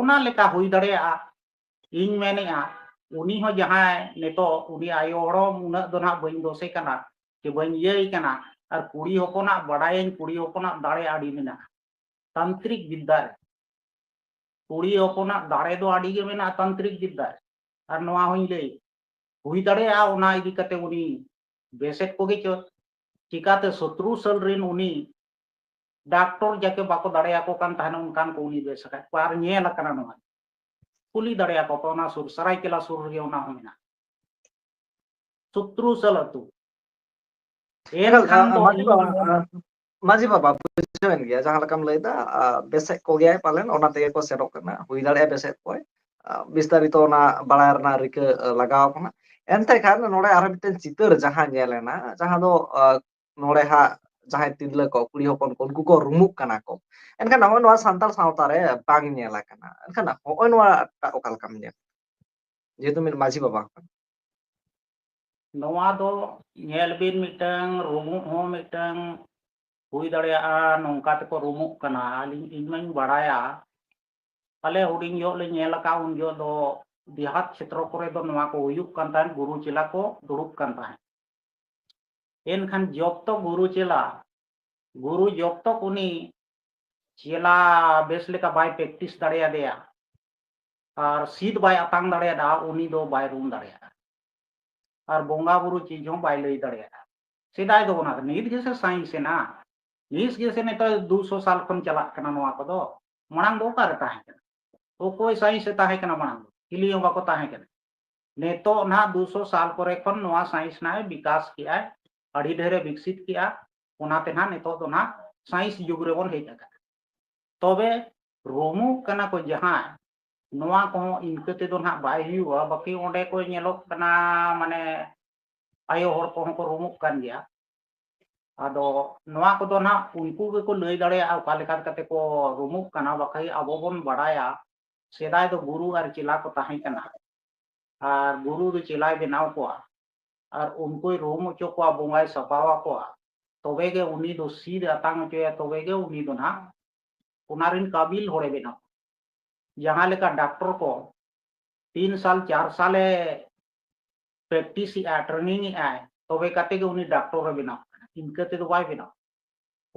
ᱚᱱᱟ ᱞᱮᱠᱟ ᱦᱩᱭ ᱫᱟᱲᱮᱭᱟᱜᱼᱟ᱾ ᱤᱧ ᱢᱮᱱᱮᱜᱼᱟ, ᱩᱱᱤ ᱦᱚᱸ ᱡᱟᱦᱟᱸᱭ ᱱᱤᱛᱚᱜ ᱩᱱᱤ ᱟᱭᱳ ᱦᱚᱲ ᱩᱱᱟᱹᱜ ᱫᱚ ᱱᱟᱦᱟᱜ ᱵᱟᱹᱧ ᱫᱳᱥᱮ ᱠᱟᱱᱟ, ᱪᱮ ᱵᱟᱹᱧ ᱤᱭᱟᱹᱭ ᱠᱟᱱᱟ᱾ ᱟᱨ ᱠᱩᱲᱤ ᱦᱚᱯᱚᱱᱟᱜ ᱵᱟᱰᱟᱭᱟᱹᱧ, ᱠᱩᱲᱤ ᱦᱚᱯᱚᱱᱟᱜ ᱫᱟᱲᱮ ᱟᱹᱰᱤ ᱢᱮᱱᱟᱜᱼᱟ ᱛᱟᱱᱛᱨᱤᱠ ᱵᱤᱫᱽᱫᱟ ᱨᱮ᱾ ᱠᱩᱲᱤ ᱦᱚᱯᱚᱱᱟᱜ ᱫᱟᱲᱮ ᱫᱚ ᱟᱹᱰᱤ ᱜᱮ ᱢᱮᱱᱟᱜᱼᱟ ᱛᱟᱱᱛᱨᱤᱠ ᱵᱤᱫᱽᱫᱟ ᱨᱮ᱾ ᱟᱨ ᱱᱚᱣᱟ ᱦᱚᱧ ᱞᱟᱹᱭ, ᱦᱩᱭ ᱫᱟᱲᱮᱭᱟᱜᱼᱟ ᱚᱱᱟ ᱤᱫᱤ ᱠᱟᱛᱮ ᱩᱱᱤ ᱵᱮᱥᱮᱫ ᱠᱚᱜᱮ ᱪᱚ᱾ ᱪᱤᱠᱟᱛᱮ ᱥᱚᱛᱨᱩ ᱥᱟᱞ ᱨᱮᱱ ᱩᱱᱤ ᱰᱟᱠᱴᱚᱨ ᱡᱟᱠᱮ ᱵᱟᱠᱚ ᱫᱟᱲᱮᱭᱟᱠᱚ ᱠᱟᱱ ᱛᱟᱦᱮᱱᱟ, ᱚᱱᱠᱟᱱ ᱠᱚ ᱩᱱᱤ ᱵᱮᱥ ᱟᱠᱟᱫ ᱠᱚᱣᱟ᱾ ᱟᱨ ᱧᱮᱞ ᱟᱠᱟᱱᱟ ᱱᱚᱣᱟ, ᱠᱩᱞᱤ ᱫᱟᱲᱮᱭᱟᱠᱚ ᱯᱮ, ᱚᱱᱟ ᱥᱩᱨ ᱥᱟᱨᱟᱭᱠᱮᱞᱟ ᱥᱩᱨ ᱨᱮᱜᱮ ᱚᱱᱟ ᱦᱚᱸ ᱢᱮᱱᱟᱜᱼᱟ, ᱥᱚᱛᱨᱩ ᱥᱟᱞ ᱟᱹᱛᱩ᱾ ᱮᱱᱠᱷᱟᱱ ᱮᱱᱠᱷᱟᱱ ᱫᱚ ᱢᱟᱹᱡᱷᱤ ᱤᱧ ᱵᱟᱵᱟ, ᱱᱚᱣᱟ ᱟᱸ, ᱢᱟᱹᱡᱷᱤ ᱵᱟᱵᱟ, ᱵᱩᱡᱷᱟᱹᱣᱮᱱ ᱜᱮᱭᱟ ᱡᱟᱦᱟᱸ ᱞᱮᱠᱟᱢ ᱞᱟᱹᱭᱫᱟ, ᱟᱸ, ᱵᱮᱥᱮᱫ ᱠᱚᱜᱮᱭᱟᱭ ᱯᱟᱞᱮᱱ, ᱚᱱᱟ ᱛᱮᱜᱮ ᱠᱚ ᱥᱮᱱᱚᱜ ᱠᱟᱱᱟ, ᱦᱩᱭ ᱫᱟᱲᱮᱭᱟᱜᱼᱟ ᱵᱮᱥᱮᱫ ᱠᱚᱭ᱾ ᱟᱸ, ᱵᱤᱥᱛᱟᱨᱤᱛᱚ ᱚᱱᱟ ᱵᱟᱲᱟᱭ ᱨᱮᱱᱟᱜ ᱨᱤᱠᱟᱹ, ᱟᱸ, ᱞᱟᱜᱟᱣ ᱠᱟᱱᱟ᱾ ᱮᱱᱛᱮ ᱠᱷᱟᱱ ᱱᱚᱰᱮ ᱟᱨᱦᱚᱸ ᱢᱤᱫᱴᱮᱱ ᱪᱤᱛᱟᱹᱨ ᱡᱟᱦᱟᱸ ᱧᱮᱞ ᱮᱱᱟ, ᱡᱟᱦᱟᱸ ᱫᱚ, ᱟᱸ, ᱱᱚᱰᱮ ᱦᱟᱸᱜ ᱡᱟᱦᱟᱸᱭ ᱛᱤᱨᱞᱟᱹ ᱠᱚ, ᱠᱩᱲᱤ ᱦᱚᱯᱚᱱ ᱠᱚ, ᱩᱱᱠᱩ ᱠᱚ ᱨᱩᱢᱩᱜ ᱠᱟᱱᱟ ᱠᱚ᱾ ᱮᱱᱠᱷᱟᱱ ᱱᱚᱜᱼᱚᱭ ᱱᱚᱣᱟ ᱥᱟᱱᱛᱟᱲ ᱥᱟᱶᱛᱟ ᱨᱮ ᱵᱟᱝ ᱧᱮᱞ ᱟᱠᱟᱱᱟ᱾ ᱮᱱᱠᱷᱟᱱ ᱱᱚᱜᱼᱚᱭ ᱱᱚᱣᱟ ᱴᱟᱜ ᱚᱠᱟ ᱞᱮᱠᱟᱢ ᱧᱮᱞ? ᱡᱮᱦᱮᱛᱩ ᱢᱤᱫ ᱢᱟᱹᱡᱷᱤ ᱵᱟᱵᱟ ᱠᱟᱱᱟ᱾ ᱱᱚᱣᱟ ᱫᱚ ᱧᱮᱞ ᱵᱤᱱ, ᱢᱤᱫᱴᱟᱝ ᱨᱩᱢᱩᱜ ᱦᱚᱸ ᱢᱤᱫᱴᱟᱝ ᱦᱩᱭ ᱫᱟᱲᱮᱭᱟᱜᱼᱟ, ᱱᱚᱝᱠᱟ ᱛᱮᱠᱚ ᱨᱩᱢᱩᱜ ᱠᱟᱱᱟ᱾ ᱟᱹᱞᱤᱧ, ᱤᱧ ᱢᱟᱧ ᱵᱟᱲᱟᱭᱟ, ᱟᱞᱮ ᱦᱩᱰᱤᱧ ᱡᱚᱦᱚᱜ ᱞᱮ ᱧᱮᱞ ᱟᱠᱟᱫ, ᱩᱱ ᱡᱚᱦᱚᱜ ᱫᱚ ᱫᱮᱦᱟᱛ ᱠᱷᱮᱛᱨᱚ ᱠᱚᱨᱮ ᱫᱚ ᱱᱚᱣᱟ ᱠᱚ ᱦᱩᱭᱩᱜ ᱠᱟᱱ ᱛᱟᱦᱮᱸᱫ, ᱜᱩᱨᱩ ᱪᱮᱞᱟ ᱠᱚ ᱫᱩᱲᱩᱵ ᱠᱟᱱ ᱛᱟᱦᱮᱸᱫ᱾ ᱮᱱᱠᱷᱟᱱ ᱡᱚᱵ ᱛᱚᱠ ᱜᱩᱨᱩ ᱪᱮᱞᱟ, ᱜᱩᱨᱩ ᱡᱚᱵ ᱛᱚᱠ ᱩᱱᱤ ᱪᱮᱞᱟ ᱵᱮᱥ ᱞᱮᱠᱟ ᱵᱟᱭ ᱯᱨᱮᱠᱴᱤᱥ ᱫᱟᱲᱮᱭᱟᱫᱮᱭᱟ ᱟᱨ ᱥᱤᱫ ᱵᱟᱭ ᱟᱛᱟᱝ ᱫᱟᱲᱮᱭᱟᱫᱟ, ᱩᱱᱤ ᱫᱚ ᱵᱟᱭ ᱨᱩᱢ ᱫᱟᱲᱮᱭᱟᱜᱼᱟ ᱟᱨ ᱵᱚᱸᱜᱟ ᱵᱩᱨᱩ ᱪᱮᱫ ᱦᱚᱸ ᱵᱟᱭ ᱞᱟᱹᱭ ᱫᱟᱲᱮᱭᱟᱜᱼᱟ᱾ ᱥᱮᱫᱟᱭ ᱫᱚ ᱚᱱᱟ ᱫᱚ, ᱱᱤᱛ ᱜᱮᱥᱮ ᱥᱟᱭᱮᱱᱥ ᱮᱱᱟ, ᱱᱤᱛ ᱜᱮᱥᱮ ᱱᱤᱛᱚᱜ ᱫᱩᱥᱚ ᱥᱟᱞ ᱠᱷᱚᱱ ᱪᱟᱞᱟᱜ ᱠᱟᱱᱟ ᱱᱚᱣᱟ ᱠᱚᱫᱚ᱾ ᱢᱟᱲᱟᱝ ᱫᱚ ᱚᱠᱟᱨᱮ ᱛᱟᱦᱮᱸ ᱠᱟᱱᱟ? ᱚᱠᱚᱭ ᱥᱟᱭᱮᱱᱥ ᱮ ᱛᱟᱦᱮᱸ ᱠᱟᱱᱟ ᱢᱟᱲᱟᱝ ᱫᱚ? ᱪᱤᱞᱤ ᱦᱚᱸ ᱵᱟᱠᱚ ᱛᱟᱦᱮᱸ ᱠᱟᱱᱟ᱾ ᱱᱤᱛᱚᱜ ᱱᱟᱦᱟᱜ ᱫᱩᱥᱚ ᱥᱟᱞ ᱠᱚᱨᱮ ᱠᱷᱚᱱ ᱱᱚᱣᱟ ᱥᱟᱭᱮᱱᱥ ᱱᱟᱦᱟᱜ ᱮ ᱵᱤᱠᱟᱥ ᱠᱮᱜᱼᱟᱭ, ᱟᱹᱰᱤ ᱰᱷᱮᱨ ᱮ ᱵᱤᱠᱥᱤᱛ ᱠᱮᱜᱼᱟ, ᱚᱱᱟᱛᱮ ᱱᱟᱦᱟᱜ ᱱᱤᱛᱚᱜ ᱫᱚ ᱱᱟᱦᱟᱜ ᱥᱟᱭᱮᱱᱥ ᱡᱩᱜᱽ ᱨᱮᱵᱚᱱ ᱦᱮᱡ ᱟᱠᱟᱱᱟ᱾ ᱛᱚᱵᱮ ᱨᱩᱢᱩᱜ ᱠᱟᱱᱟ ᱠᱚ ᱡᱟᱦᱟᱸᱭ, ᱱᱚᱣᱟ ᱠᱚᱦᱚᱸ ᱤᱱᱠᱟᱹ ᱛᱮᱫᱚ ᱱᱟᱦᱟᱜ ᱵᱟᱭ ᱦᱩᱭᱩᱜᱼᱟ᱾ ᱵᱟᱹᱠᱤ ᱚᱸᱰᱮ ᱠᱚ ᱧᱮᱞᱚᱜ ᱠᱟᱱᱟ, ᱢᱟᱱᱮ ᱟᱭᱳ ᱦᱚᱲ ᱠᱚᱦᱚᱸ ᱠᱚ ᱨᱩᱢᱩᱜ ᱠᱟᱱ ᱜᱮᱭᱟ᱾ ᱟᱫᱚ ᱱᱚᱣᱟ ᱠᱚᱫᱚ ᱱᱟᱦᱟᱜ ᱩᱱᱠᱩ ᱜᱮᱠᱚ ᱞᱟᱹᱭ ᱫᱟᱲᱮᱭᱟᱜᱼᱟ ᱚᱠᱟ ᱞᱮᱠᱟ ᱠᱟᱛᱮ ᱠᱚ ᱨᱩᱢᱩᱜ ᱠᱟᱱᱟ, ᱵᱟᱠᱷᱟᱡ ᱟᱵᱚ ᱵᱚᱱ ᱵᱟᱲᱟᱭᱟ ᱥᱮᱫᱟᱭ ᱫᱚ ᱜᱩᱨᱩ ᱟᱨ ᱪᱮᱞᱟ ᱠᱚ ᱛᱟᱦᱮᱸ ᱠᱟᱱᱟ, ᱟᱨ ᱜᱩᱨᱩ ᱫᱚ ᱪᱮᱞᱟᱭ ᱵᱮᱱᱟᱣ ᱠᱚᱣᱟ, ᱟᱨ ᱩᱱᱠᱩᱭ ᱨᱩᱢ ᱦᱚᱪᱚ ᱠᱚᱣᱟ, ᱵᱚᱸᱜᱟᱭ ᱥᱟᱯᱷᱟ ᱟᱠᱚᱣᱟ, ᱛᱚᱵᱮ ᱜᱮ ᱩᱱᱤ ᱫᱚ ᱥᱤᱫ ᱟᱛᱟᱝ ᱦᱚᱪᱚᱭᱟ, ᱛᱚᱵᱮ ᱜᱮ ᱩᱱᱤ ᱫᱚ ᱱᱟᱦᱟᱜ ᱚᱱᱟ ᱨᱮᱱ ᱠᱟᱵᱤᱞ ᱦᱚᱲᱮ ᱵᱮᱱᱟᱣ᱾ ᱡᱟᱦᱟᱸ ᱞᱮᱠᱟ ᱰᱟᱠᱴᱚᱨ ᱠᱚ ᱛᱤᱱ ᱥᱟᱞ ᱪᱟᱨ ᱥᱟᱞᱮ ᱯᱨᱮᱠᱴᱤᱥ ᱮᱜᱼᱟ, ᱴᱨᱮᱱᱤᱝ ᱮᱜᱼᱟᱭ, ᱛᱚᱵᱮ ᱠᱟᱛᱮ ᱜᱮ ᱩᱱᱤ ᱰᱟᱠᱴᱚᱨ ᱮ ᱵᱮᱱᱟᱣ ᱠᱟᱱᱟ, ᱤᱱᱠᱟᱹ ᱛᱮᱫᱚ ᱵᱟᱭ ᱵᱮᱱᱟᱣ᱾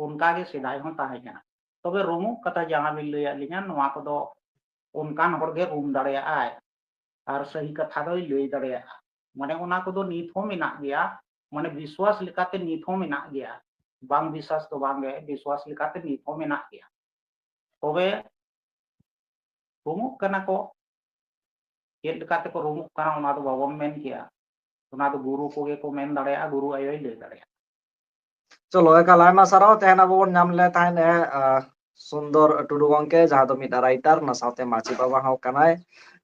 ᱚᱱᱠᱟ ᱜᱮ ᱥᱮᱫᱟᱭ ᱦᱚᱸ ᱛᱟᱦᱮᱸ ᱠᱟᱱᱟ᱾ ᱛᱚᱵᱮ ᱨᱩᱢᱩᱜ ᱠᱟᱛᱷᱟ ᱡᱟᱦᱟᱸ ᱵᱤᱱ ᱞᱟᱹᱭᱟᱫ ᱞᱤᱧᱟ, ᱱᱚᱣᱟ ᱠᱚᱫᱚ ᱚᱱᱠᱟᱱ ᱦᱚᱲ ᱜᱮ ᱨᱩᱢ ᱫᱟᱲᱮᱭᱟᱜᱼᱟᱭ ᱟᱨ ᱥᱟᱹᱦᱤ ᱠᱟᱛᱷᱟ ᱫᱚᱭ ᱞᱟᱹᱭ ᱫᱟᱲᱮᱭᱟᱜᱼᱟ᱾ ᱢᱟᱱᱮ ᱚᱱᱟ ᱠᱚᱫᱚ ᱱᱤᱛ ᱦᱚᱸ ᱢᱮᱱᱟᱜ ᱜᱮᱭᱟ, ᱢᱟᱱᱮ ᱵᱤᱥᱣᱟᱥ ᱞᱮᱠᱟᱛᱮ ᱱᱤᱛ ᱦᱚᱸ ᱢᱮᱱᱟᱜ ᱜᱮᱭᱟ, ᱵᱟᱝ ᱵᱤᱥᱣᱟᱥ ᱫᱚ ᱵᱟᱝ ᱜᱮ, ᱵᱤᱥᱣᱟᱥ ᱞᱮᱠᱟᱛᱮ ᱱᱤᱛ ᱦᱚᱸ ᱢᱮᱱᱟᱜ ᱜᱮᱭᱟ᱾ ᱛᱚᱵᱮ ᱨᱩᱢᱩᱜ ᱠᱟᱱᱟ ᱠᱚ, ᱪᱮᱫ ᱞᱮᱠᱟ ᱛᱮᱠᱚ ᱨᱩᱢᱩᱜ ᱠᱟᱱᱟ ᱚᱱᱟ ᱫᱚ ᱵᱟᱵᱚᱱ ᱢᱮᱱ ᱠᱮᱭᱟ, ᱚᱱᱟ ᱫᱚ ᱜᱩᱨᱩ ᱠᱚᱜᱮ ᱠᱚ ᱢᱮᱱ ᱫᱟᱲᱮᱭᱟᱜᱼᱟ, ᱜᱩᱨᱩ ᱟᱭᱳᱭ ᱞᱟᱹᱭ ᱫᱟᱲᱮᱭᱟᱜᱼᱟ᱾ ᱪᱚᱞᱚ, ᱮᱠᱟᱞ ᱟᱭᱢᱟ ᱥᱟᱨᱦᱟᱣ᱾ ᱛᱮᱦᱮᱧ ᱟᱵᱚ ᱵᱚᱱ ᱧᱟᱢ ᱞᱮᱫ ᱛᱟᱦᱮᱸᱫ, ᱮ, ᱟ, ᱥᱩᱱᱫᱚᱨ ᱴᱩᱰᱩ ᱜᱚᱝᱠᱮ, ᱡᱟᱦᱟᱸ ᱫᱚ ᱢᱤᱫ writer, ᱚᱱᱟ ᱥᱟᱶᱛᱮ ᱢᱟᱹᱡᱷᱤ ᱵᱟᱵᱟ ᱦᱚᱸ ᱠᱟᱱᱟᱭ᱾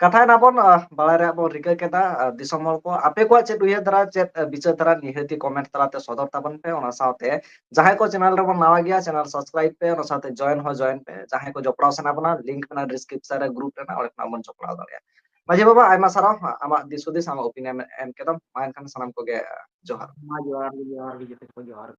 ᱠᱟᱛᱷᱟᱭ ᱱᱟᱵᱚᱱ, ᱟᱦ, ᱵᱟᱲᱟᱭ ᱨᱮᱭᱟᱜ ᱵᱚᱱ ᱨᱤᱠᱟᱹ ᱠᱮᱫᱟ᱾ ᱟᱦ, ᱫᱤᱥᱚᱢ ᱦᱚᱲ ᱠᱚ, ᱟᱯᱮ ᱠᱚᱣᱟᱜ ᱪᱮᱫ ᱩᱭᱦᱟᱹᱨ ᱫᱷᱟᱨᱟ, ᱪᱮᱫ, ᱟᱦ, ᱵᱤᱪᱟᱹᱨ ᱫᱷᱟᱨᱟ, ᱱᱤᱦᱟᱹᱛᱤ comment ᱛᱟᱞᱟᱛᱮ ᱥᱚᱫᱚᱨ ᱛᱟᱵᱚᱱ ᱯᱮ᱾ ᱚᱱᱟ ᱥᱟᱶᱛᱮ ᱡᱟᱦᱟᱸᱭ ᱠᱚ channel ᱨᱮᱵᱚᱱ ᱱᱟᱣᱟ ᱜᱮᱭᱟ, channel subscribe ᱯᱮ, ᱚᱱᱟ ᱥᱟᱶᱛᱮ join ᱦᱚᱸ join ᱯᱮ᱾ ᱡᱟᱦᱟᱸᱭ ᱠᱚ ᱡᱚᱯᱲᱟᱣ ᱥᱟᱱᱟ ᱵᱚᱱᱟ, link ᱢᱮᱱᱟᱜᱼᱟ description ᱨᱮ group ᱨᱮᱱᱟᱜ, ᱚᱸᱰᱮ ᱠᱷᱚᱱᱟᱜ ᱵᱚᱱ ᱡᱚᱯᱲᱟᱣ ᱫᱟᱲᱮᱭᱟᱜᱼᱟ᱾ ᱢᱟᱹᱡᱷᱤ ᱵᱟᱵᱟ, ᱟᱭᱢᱟ ᱥᱟᱨᱦᱟᱣ, ᱟᱢᱟᱜ ᱫᱤᱥ ᱦᱩᱫᱤᱥ, ᱟᱢᱟᱜ opinion ᱮᱢ ᱠᱮᱫᱟᱢ᱾ ᱢᱟ ᱮᱱᱠᱷᱟᱱ ᱥᱟᱱᱟᱢ ᱠᱚᱜᱮ ᱡᱚᱦᱟᱨ᱾ ᱢᱟ ᱡᱚᱦᱟᱨ ᱜᱮ, ᱡᱚᱦᱟᱨ ᱜᱮ, ᱡᱚᱛᱚ ᱠᱚ ᱡᱚᱦᱟᱨ᱾